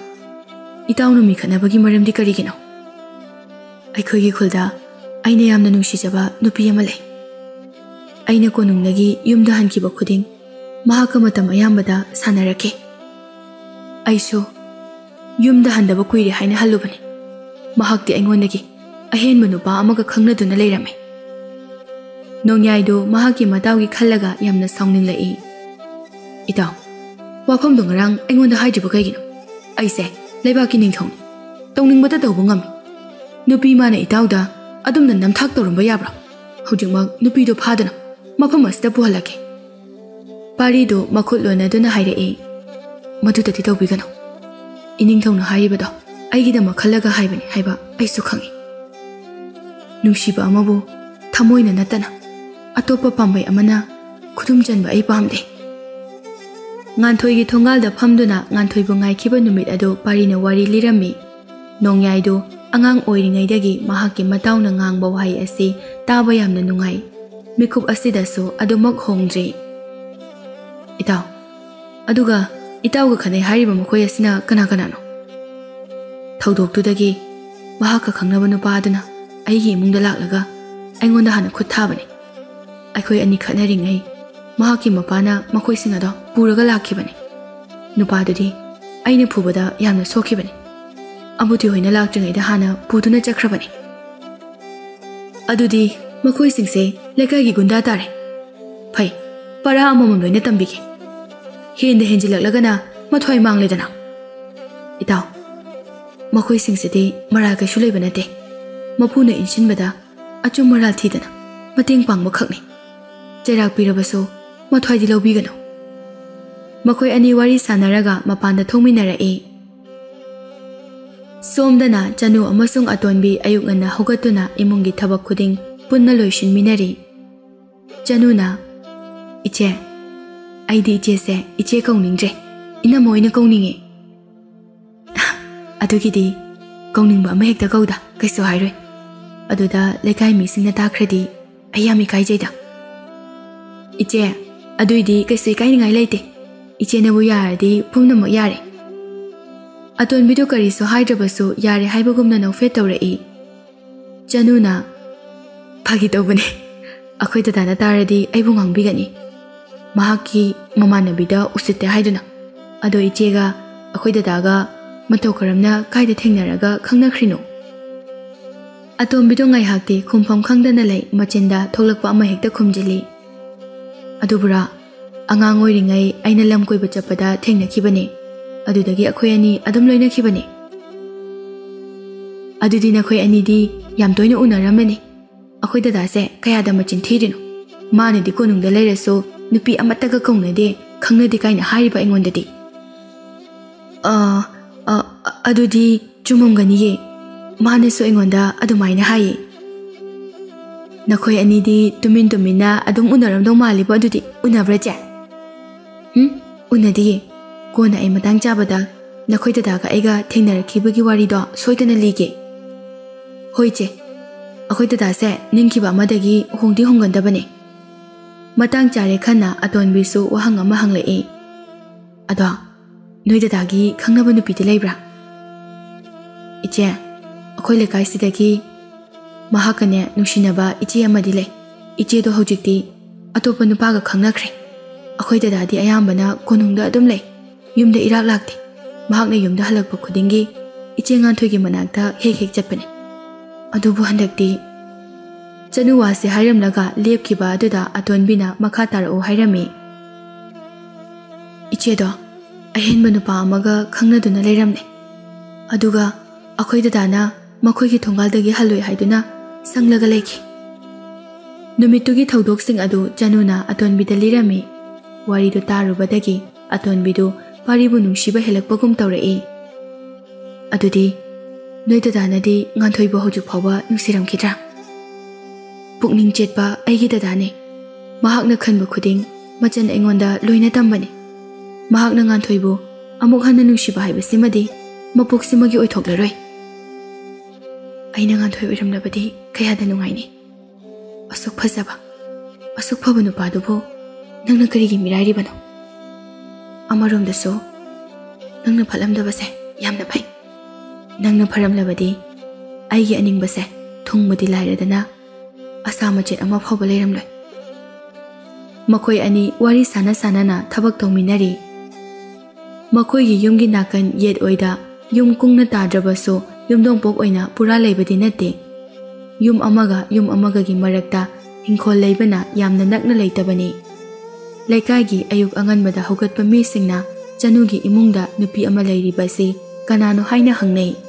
ꯏꯇꯥꯎꯅ ꯃꯤ ꯈꯠꯅꯕꯒꯤ ꯃꯔꯝꯗꯤ ꯀꯔꯤꯒꯤꯅꯣ? ꯑꯩꯈꯣꯏꯒꯤ ꯈꯨꯜꯗ ꯑꯩꯅ ꯌꯥꯝꯅ ꯅꯨꯡꯁꯤꯖꯕ ꯅꯨꯄꯤ ꯑꯃ ꯂꯩ꯫ ꯑꯩꯅ ꯀꯣꯅꯨꯡꯗꯒꯤ ꯌꯨꯝꯗ ꯍꯟꯈꯤꯕ ꯈꯨꯗꯤꯡ ꯃꯍꯥꯛꯀ ꯃꯇꯝ ꯑꯌꯥꯝꯕꯗ ꯁꯥꯟꯅꯔꯛꯈꯤ꯫ ꯑꯩꯁꯨ ꯌꯨꯝꯗ ꯍꯟꯗꯕ ꯀꯨꯏꯔꯦ ꯍꯥꯏꯅ ꯍꯜꯂꯨꯕꯅꯤ꯫ ꯃꯍꯥꯛꯇꯤ ꯑꯩꯉꯣꯟꯗꯒꯤ ꯑꯍꯦꯟꯕ ꯅꯨꯄꯥ ꯑꯃꯒ ꯈꯪꯅꯗꯨꯅ ꯂꯩꯔꯝꯃꯤ꯫" ꯅꯣꯡꯌꯥꯏꯗꯨ ꯃꯍꯥꯛꯀꯤ ꯃꯇꯥꯎꯒꯤ ꯈꯜꯂꯒ ꯌꯥꯝꯅ ꯁꯥꯎꯅꯤꯡꯂꯛꯏ꯫ "ꯏꯇꯥꯎ, ꯋꯥꯐꯝꯗꯣ ꯉꯔꯥꯡ ꯑꯩꯉꯣꯟꯗ ꯍꯥꯏꯗ꯭ꯔꯤꯕ ꯀꯩꯒꯤꯅꯣ? ꯑꯩꯁꯦ ꯂꯩꯕꯥꯛꯀꯤ ꯅꯤꯡꯊꯧꯅꯤ꯫ ꯇꯧꯅꯤꯡꯕꯇ ꯇꯧꯕ ꯉꯝꯃꯤ꯫ ꯅꯨꯄꯤ ꯃꯥꯅ ꯏꯇꯥꯎꯗ ꯑꯗꯨꯝꯅ ꯅꯝꯊꯥꯛ ꯇꯧꯔꯝꯕ ꯌꯥꯕ꯭ꯔꯣ? ꯍꯧꯖꯤꯛꯃꯛ ꯅꯨꯄꯤꯗꯣ ꯐꯥꯗꯨꯅ ꯃꯐꯝ ꯑꯁꯤꯗ ꯄꯨꯍꯜꯂꯛꯀꯦ꯫" ꯄꯥꯔꯤꯗꯨ ꯃꯈꯨꯠ ꯂꯣꯟꯅꯗꯨꯅ ꯍꯥꯏꯔꯛꯏ, "ꯃꯗꯨꯗꯗꯤ ꯇꯧꯕꯤꯒꯅꯨ꯫ ꯏꯅꯤꯡꯊꯧꯅ ꯍꯥꯏꯔꯤꯕꯗꯣ ꯑꯩꯒꯤꯗꯃꯛ ꯈꯜꯂꯒ ꯍꯥꯏꯕꯅꯤ ꯍꯥꯏꯕ ꯑꯩꯁꯨ ꯈꯪꯏ꯫ ꯅꯨꯡꯁꯤꯕ ꯑꯃꯕꯨ ꯊꯃꯣꯏꯅ ꯅꯠꯇꯅ ꯑꯇꯣꯞꯄ ꯄꯥꯝꯕꯩ ꯑꯃꯅ ꯈꯨꯗꯨꯝ ꯆꯟꯕ ꯑꯩ ꯄꯥꯝꯗꯦ꯫" ꯉꯥꯟꯊꯣꯏꯒꯤ ꯊꯣꯡꯒꯥꯜꯗ ꯐꯝꯗꯨꯅ ꯉꯥꯟꯊꯣꯏꯕꯨ ꯉꯥꯏꯈꯤꯕ ꯅꯨꯃꯤꯠ ꯑꯗꯨ ꯄꯥꯔꯤꯅ ꯋꯥꯔꯤ ꯂꯤꯔꯝꯃꯤ꯫ ꯅꯣꯡꯌꯥꯏꯗꯨ ꯑꯉꯥꯡ ꯑꯣꯏꯔꯤꯉꯩꯗꯒꯤ ꯃꯍꯥꯛꯀꯤ ꯃꯇꯥꯎꯅ ꯉꯥꯡꯕ ꯋꯥꯍꯩ ꯑꯁꯤ ꯇꯥꯕ ꯌꯥꯝꯅ ꯅꯨꯡꯉꯥꯏ꯫ ꯃꯤꯀꯨꯞ ꯑꯁꯤꯗꯁꯨ ꯑꯗꯨꯃꯛ ꯍꯣꯡꯗ꯭ꯔꯤ꯫ "ꯏꯇꯥꯎ, ꯑꯗꯨꯒ ꯏꯇꯥꯎꯒ ꯈꯠꯅꯩ ꯍꯥꯏꯔꯤꯕ ꯃꯈꯣꯏ ꯑꯁꯤꯅ ꯀꯅꯥ ꯀꯅꯥꯅꯣ?" "ꯊꯧꯗꯣꯛꯇꯨꯗꯒꯤ ꯃꯍꯥꯛꯀ ꯈꯪꯅꯕ ꯅꯨꯄꯥ ꯑꯗꯨꯅ ꯑꯩꯒꯤ ꯏꯃꯨꯡꯗ ꯂꯥꯛꯂꯒ ꯑꯩꯉꯣꯟꯗ ꯍꯥꯟꯅ ꯈꯨꯠ ꯊꯥꯕꯅꯤ꯫ ꯑꯩꯈꯣꯏ ꯑꯅꯤ ꯈꯠꯅꯔꯤꯉꯩ ꯃꯍꯥꯛꯀꯤ ꯃꯄꯥꯅ ꯃꯈꯣꯏꯁꯤꯡ ꯑꯗꯣ ꯄꯨꯔꯒ ꯂꯥꯛꯈꯤꯕꯅꯤ꯫ ꯅꯨꯄꯥꯗꯨꯗꯤ ꯑꯩꯅ ꯐꯨꯕꯗ ꯌꯥꯝꯅ ꯁꯣꯛꯈꯤꯕꯅꯤ꯫ ꯑꯕꯨꯇꯤ ꯍꯣꯏꯅ ꯂꯥꯛꯇ꯭ꯔꯤꯉꯩꯗ ꯍꯥꯟꯅ ꯄꯨꯗꯨꯅ ꯆꯠꯈ꯭ꯔꯕꯅꯤ꯫" "ꯑꯗꯨꯗꯤ ꯃꯈꯣꯏꯁꯤꯡꯁꯦ ꯂꯩꯀꯥꯏꯒꯤ ꯒꯨꯟꯗꯥ ꯇꯥꯔꯦ꯫ ꯐꯩ, ꯄꯔꯥ ꯑꯃꯃꯝ ꯂꯣꯏꯅ ꯇꯝꯕꯤꯒꯦ꯫ ꯍꯦꯟꯗ ꯍꯦꯟꯖꯤꯜꯂꯛꯂꯒꯅ ꯃꯊ꯭ꯋꯥꯏ ꯃꯥꯡꯂꯦꯗꯅ꯫" "ꯏꯇꯥꯎ, ꯃꯈꯣꯏꯁꯤꯡꯁꯤꯗꯤ ꯃꯔꯥꯜ ꯀꯩꯁꯨ ꯂꯩꯕ ꯅꯠꯇꯦ꯫ ꯃꯄꯨꯅ ꯏꯟꯁꯤꯟꯕꯗ ꯑꯆꯨꯝ ꯃꯔꯥꯜ ꯊꯤꯗꯅ ꯃꯇꯦꯡ ꯄꯥꯡꯕ ꯈꯛꯅꯤ꯫ ꯆꯩꯔꯥꯛ ꯄꯤꯔꯕꯁꯨ ꯃꯊ꯭ꯋꯥꯏꯗꯤ ꯂꯧꯕꯤꯒꯅꯨ꯫" ꯃꯈꯣꯏ ꯑꯅꯤ ꯋꯥꯔꯤ ꯁꯥꯟꯅꯔꯒ ꯃꯄꯥꯟꯗ ꯊꯣꯛꯃꯤꯟꯅꯔꯛꯏ꯫ ꯁꯣꯝꯗꯅ ꯆꯅꯨ ꯑꯃꯁꯨꯡ ꯑꯇꯣꯟꯕꯤ ꯑꯌꯨꯛ ꯉꯟꯅ ꯍꯧꯒꯠꯇꯨꯅ ꯏꯃꯨꯡꯒꯤ ꯊꯕꯛ ꯈꯨꯗꯤꯡ ꯄꯨꯟꯅ ꯂꯣꯏꯁꯤꯟꯃꯤꯟꯅꯔꯤ꯫ ꯆꯅꯨꯅ, "ꯏꯆꯦ, ꯑꯩꯗꯤ ꯏꯆꯦꯁꯦ ꯏꯆꯦ ꯀꯧꯅꯤꯡꯗ꯭ꯔꯦ, ꯏꯅꯝꯃ ꯑꯣꯏꯅ ꯀꯧꯅꯤꯡꯉꯦ꯫" "ꯑꯗꯨꯒꯤꯗꯤ ꯀꯧꯅꯤꯡꯕ ꯑꯃ ꯍꯦꯛꯇ ꯀꯧꯗ, ꯀꯩꯁꯨ ꯍꯥꯏꯔꯣꯏ꯫ ꯑꯗꯨꯗ ꯂꯩꯀꯥꯏ ꯃꯤꯁꯤꯡꯅ ꯇꯥꯈ꯭ꯔꯗꯤ ꯑꯩ ꯌꯥꯝ ꯏꯀꯥꯏꯖꯩꯗ꯫" "ꯏꯆꯦ, ꯑꯗꯨꯏꯗꯤ ꯀꯩꯁꯨ ꯏꯀꯥꯏꯅꯤꯡꯉꯥꯏ ꯂꯩꯇꯦ꯫ ꯏꯆꯦꯅꯕꯨ ꯌꯥꯔꯗꯤ ꯄꯨꯝꯅꯃꯛ ꯌꯥꯔꯦ꯫" ꯑꯇꯣꯟꯕꯤꯗꯨ ꯀꯔꯤꯁꯨ ꯍꯥꯏꯗ꯭ꯔꯕꯁꯨ ꯌꯥꯔꯦ ꯍꯥꯏꯕꯒꯨꯝꯅ ꯅꯣꯛꯐꯦꯠ ꯇꯧꯔꯛꯏ꯫ ꯆꯅꯨꯅ, "ꯐꯥꯒꯤ ꯇꯧꯕꯅꯦ꯫ ꯑꯩꯈꯣꯏ ꯗꯗꯥꯅ ꯇꯥꯔꯗꯤ ꯑꯩꯕꯨ ꯉꯥꯡꯕꯤꯒꯅꯤ꯫ ꯃꯍꯥꯛꯀꯤ ꯃꯃꯥꯟꯅꯕꯤꯗ ꯎꯁꯤꯠꯇꯦ ꯍꯥꯏꯗꯨꯅ꯫ ꯑꯗꯣ ꯏꯆꯦꯒ ꯑꯩꯈꯣꯏ ꯗꯗꯥꯒ ꯃꯇꯧ ꯀꯔꯝꯅ ꯀꯥꯏꯗ ꯊꯦꯡꯅꯔꯒ ꯈꯪꯅꯈ꯭ꯔꯤꯅꯣ?" ꯑꯇꯣꯝꯕꯤꯗꯣ ꯉꯥꯏꯍꯥꯛꯇꯤ ꯈꯨꯝꯐꯝ ꯈꯪꯗꯅ ꯂꯩ, ꯃꯆꯤꯟꯗ ꯊꯣꯛꯂꯛꯄ ꯑꯃ ꯍꯦꯛꯇ ꯈꯨꯝꯖꯤꯜꯂꯤ꯫ "ꯑꯗꯨꯕꯨꯔꯥ, ꯑꯉꯥꯡ ꯑꯣꯏꯔꯤꯉꯩ ꯑꯩꯅ ꯂꯝ ꯀꯣꯏꯕ ꯆꯠꯄꯗ ꯊꯦꯡꯅꯈꯤꯕꯅꯤ꯫ ꯑꯗꯨꯗꯒꯤ ꯑꯩꯈꯣꯏ ꯑꯅꯤ ꯑꯗꯨꯝ ꯂꯣꯏꯅꯈꯤꯕꯅꯤ꯫" "ꯑꯗꯨꯗꯤ ꯅꯈꯣꯏ ꯑꯅꯤꯗꯤ ꯌꯥꯝ ꯇꯣꯏꯅ ꯎꯅꯔꯝꯃꯅꯤ꯫ ꯑꯩꯈꯣꯏ ꯗꯗꯥꯁꯦ ꯀꯌꯥꯗ ꯃꯆꯤꯟ ꯊꯤꯔꯤꯅꯣ꯫ ꯃꯥꯅꯗꯤ ꯀꯣꯅꯨꯡꯗ ꯂꯩꯔꯁꯨ ꯅꯨꯄꯤ ꯑꯃꯠꯇꯒ ꯀꯧꯅꯗꯦ, ꯈꯪꯅꯗꯦ ꯀꯥꯏꯅ ꯍꯥꯏꯔꯤꯕ ꯑꯩꯉꯣꯟꯗꯗꯤ꯫ ꯑ, ꯑ, ꯑ, ꯑꯗꯨꯗꯤ ꯆꯨꯝꯃꯝꯒꯅꯤꯌꯦ꯫ ꯃꯥꯅꯁꯨ ꯑꯩꯉꯣꯟꯗ ꯑꯗꯨꯃꯥꯏꯅ ꯍꯥꯏꯌꯦ꯫ ꯅꯈꯣꯏ ꯑꯅꯤꯗꯤ ꯇꯨꯃꯤꯟ ꯇꯨꯃꯤꯟꯅ ꯑꯗꯨꯝ ꯎꯅꯔꯝꯗꯧ ꯃꯥꯜꯂꯤꯕꯣ, ꯑꯗꯨꯗꯤ ꯎꯅꯕ꯭ꯔꯥ, ꯆꯦ? ꯎꯝ, ꯎꯅꯗꯤꯌꯦ꯫ ꯀꯣꯟꯅ ꯑꯩ ꯃꯇꯥꯡ ꯆꯥꯕꯗ ꯅꯈꯣꯏ ꯗꯗꯥꯒ ꯑꯩꯒ ꯊꯦꯡꯅꯔꯛꯈꯤꯕꯒꯤ ꯋꯥꯔꯤꯗꯣ ꯁꯣꯏꯗꯅ ꯂꯤꯒꯦ꯫ ꯍꯣꯏ, ꯆꯦ꯫ ꯑꯩꯈꯣꯏ ꯗꯗꯥꯁꯦ ꯅꯤꯡꯈꯤꯕ ꯑꯃꯗꯒꯤ ꯍꯣꯡꯗꯤ ꯍꯣꯡꯒꯟꯗꯕꯅꯦ꯫ ꯃꯇꯥꯡ ꯆꯥꯔꯦ ꯈꯟꯅ ꯑꯇꯣꯟꯕꯤꯁꯨ ꯋꯥꯍꯪ ꯑꯃ ꯍꯪꯂꯛꯏ꯫ ꯑꯗꯣ, ꯅꯣꯏ ꯗꯗꯥꯒꯤ ꯈꯪꯅꯕ ꯅꯨꯄꯤꯗꯤ ꯂꯩꯕ꯭ꯔꯥ? ꯏꯆꯦ, ꯑꯩꯈꯣꯏ ꯂꯩꯀꯥꯏꯁꯤꯗꯒꯤ ꯃꯍꯥꯛꯀꯅꯦ ꯅꯨꯡꯁꯤꯅꯕ ꯏꯆꯦ ꯑꯃꯗꯤ ꯂꯩ꯫ ꯏꯆꯦꯗꯣ ꯍꯧꯖꯤꯛꯇꯤ ꯑꯇꯣꯞꯄ ꯅꯨꯄꯥꯒ ꯈꯪꯅꯈ꯭ꯔꯦ꯫ ꯑꯩꯈꯣꯏ ꯗꯗꯥꯗꯤ ꯑꯌꯥꯝꯕꯅ ꯀꯣꯅꯨꯡꯗ ꯑꯗꯨꯝ ꯂꯩ, ꯌꯨꯝꯗ ꯏꯔꯥꯛ ꯂꯥꯛꯇꯦ꯫ ꯃꯍꯥꯛꯅ ꯌꯨꯝꯗ ꯍꯜꯂꯛꯄ ꯈꯨꯗꯤꯡꯒꯤ ꯏꯆꯦ ꯉꯥꯟꯊꯣꯏꯒꯤ ꯃꯅꯥꯛꯇ ꯍꯦꯛ ꯍꯦꯛ ꯆꯠꯄꯅꯦ꯫ ꯑꯗꯨꯕꯨ ꯍꯟꯗꯛꯇꯤ ꯆꯅꯨ ꯋꯥꯁꯦ ꯍꯥꯏꯔꯝꯂꯒ ꯂꯦꯞꯈꯤꯕ ꯑꯗꯨꯗ ꯑꯇꯣꯟꯕꯤꯅ ꯃꯈꯥ ꯇꯥꯔꯛꯎ ꯍꯥꯏꯔꯝꯃꯤ꯫ ꯏꯆꯦꯗꯣ ꯑꯍꯦꯟꯕ ꯅꯨꯄꯥ ꯑꯃꯒ ꯈꯪꯅꯗꯨꯅ ꯂꯩꯔꯝꯂꯦ꯫ ꯑꯗꯨꯒ ꯑꯩꯈꯣꯏ ꯗꯗꯥꯅ ꯃꯈꯣꯏꯒꯤ ꯊꯣꯡꯒꯥꯜꯗꯒꯤ ꯍꯜꯂꯣꯏ ꯍꯥꯏꯗꯨꯅ ꯁꯪꯂꯒ ꯂꯩꯈꯤ꯫ ꯅꯨꯃꯤꯠꯇꯨꯒꯤ ꯊꯧꯗꯣꯛꯁꯤꯡ ꯑꯗꯨ ꯆꯅꯨꯅ ꯑꯇꯣꯟꯕꯤꯗ ꯂꯤꯔꯝꯃꯤ꯫ ꯋꯥꯔꯤꯗꯨ ꯇꯥꯔꯨꯕꯗꯒꯤ ꯑꯇꯣꯟꯕꯤꯗꯨ ꯄꯥꯔꯤꯕꯨ ꯅꯨꯡꯁꯤꯕ ꯍꯦꯜꯂꯛꯄꯒꯨꯝ ꯇꯧꯔꯛꯏ꯫ ꯑꯗꯨꯗꯤ ꯅꯣꯏ ꯗꯗꯥꯅꯗꯤ ꯉꯥꯟꯊꯣꯏꯕꯨ ꯍꯧꯖꯤꯛ ꯐꯥꯎꯕ ꯅꯨꯡꯁꯤꯔꯝꯈꯤꯗ꯭ꯔꯥ? ꯄꯨꯛꯅꯤꯡ ꯆꯦꯠꯄ ꯑꯩꯒꯤ ꯗꯗꯥꯅꯦ꯫ ꯃꯍꯥꯛꯅ ꯈꯟꯕ ꯈꯨꯗꯤꯡ ꯃꯆꯟ ꯑꯩꯉꯣꯟꯗ ꯂꯣꯏꯅ ꯇꯝꯕꯅꯤ꯫ ꯃꯍꯥꯛꯅ ꯉꯥꯟꯊꯣꯏꯕꯨ ꯑꯃꯨꯛ ꯍꯟꯅ ꯅꯨꯡꯁꯤꯕ ꯍꯥꯏꯕꯁꯤꯃꯗꯤ ꯃꯄꯣꯛꯁꯤꯃꯒꯤ ꯑꯣꯏꯊꯣꯛꯂꯔꯣꯏ꯫ ꯑꯩꯅ ꯉꯥꯟꯊꯣꯏ ꯑꯣꯏꯔꯝꯂꯕꯗꯤ ꯀꯌꯥꯗ ꯅꯨꯡꯉꯥꯏꯅꯤ꯫ ꯑꯁꯨꯛ ꯐꯖꯕ, ꯑꯁꯨꯛ ꯐꯕ ꯅꯨꯄꯥꯗꯨꯕꯨ ꯅꯪꯅ ꯀꯔꯤꯒꯤ ꯃꯤꯔꯥꯏꯔꯤꯕꯅꯣ? ꯑꯃꯔꯣꯝꯗꯁꯨ ꯅꯪꯅ ꯐꯠꯂꯝꯗꯕꯁꯦ ꯌꯥꯝꯅ ꯐꯩ꯫ ꯅꯪꯅ ꯐꯔꯝꯂꯕꯗꯤ ꯑꯩꯒꯤ ꯑꯅꯤꯡꯕꯁꯦ ꯊꯨꯡꯕꯗꯤ ꯂꯥꯏꯔꯗꯅ ꯑꯁꯥ ꯃꯆꯦꯠ ꯑꯃ ꯐꯥꯎꯕ ꯂꯩꯔꯝꯂꯣꯏ꯫ ꯃꯈꯣꯏ ꯑꯅꯤ ꯋꯥꯔꯤ ꯁꯥꯟꯅ ꯁꯥꯟꯅꯅ ꯊꯕꯛ ꯇꯧꯃꯤꯟꯅꯔꯤ꯫ ꯃꯈꯣꯏꯒꯤ ꯌꯨꯝꯒꯤ ꯅꯥꯀꯟ ꯌꯦꯠ ꯑꯣꯏꯗ ꯌꯨꯝ ꯀꯨꯡꯅ ꯇꯥꯗ꯭ꯔꯕꯁꯨ ꯌꯨꯝꯗꯣꯡꯄꯣꯛ ꯑꯣꯏꯅ ꯄꯨꯔꯥ ꯂꯩꯕꯗꯤ ꯅꯠꯇꯦ꯫ ꯌꯨꯝ ꯑꯃꯒ ꯌꯨꯝ ꯑꯃꯒꯒꯤ ꯃꯔꯛꯇ ꯏꯪꯈꯣꯜ ꯂꯩꯕꯅ ꯌꯥꯝꯅ ꯅꯛꯅ ꯂꯩꯇꯕꯅꯤ꯫ ꯂꯩꯀꯥꯏꯒꯤ ꯑꯌꯨꯛ ꯑꯉꯟꯕꯗ ꯍꯧꯒꯠꯄ ꯃꯤꯁꯤꯡꯅ ꯆꯅꯨꯒꯤ ꯏꯃꯨꯡꯗ ꯅꯨꯄꯤ ꯑꯃ ꯂꯩꯔꯤꯕꯁꯤ ꯀꯅꯥꯅꯣ ꯍꯥꯏꯅ ꯍꯪꯅꯩ꯫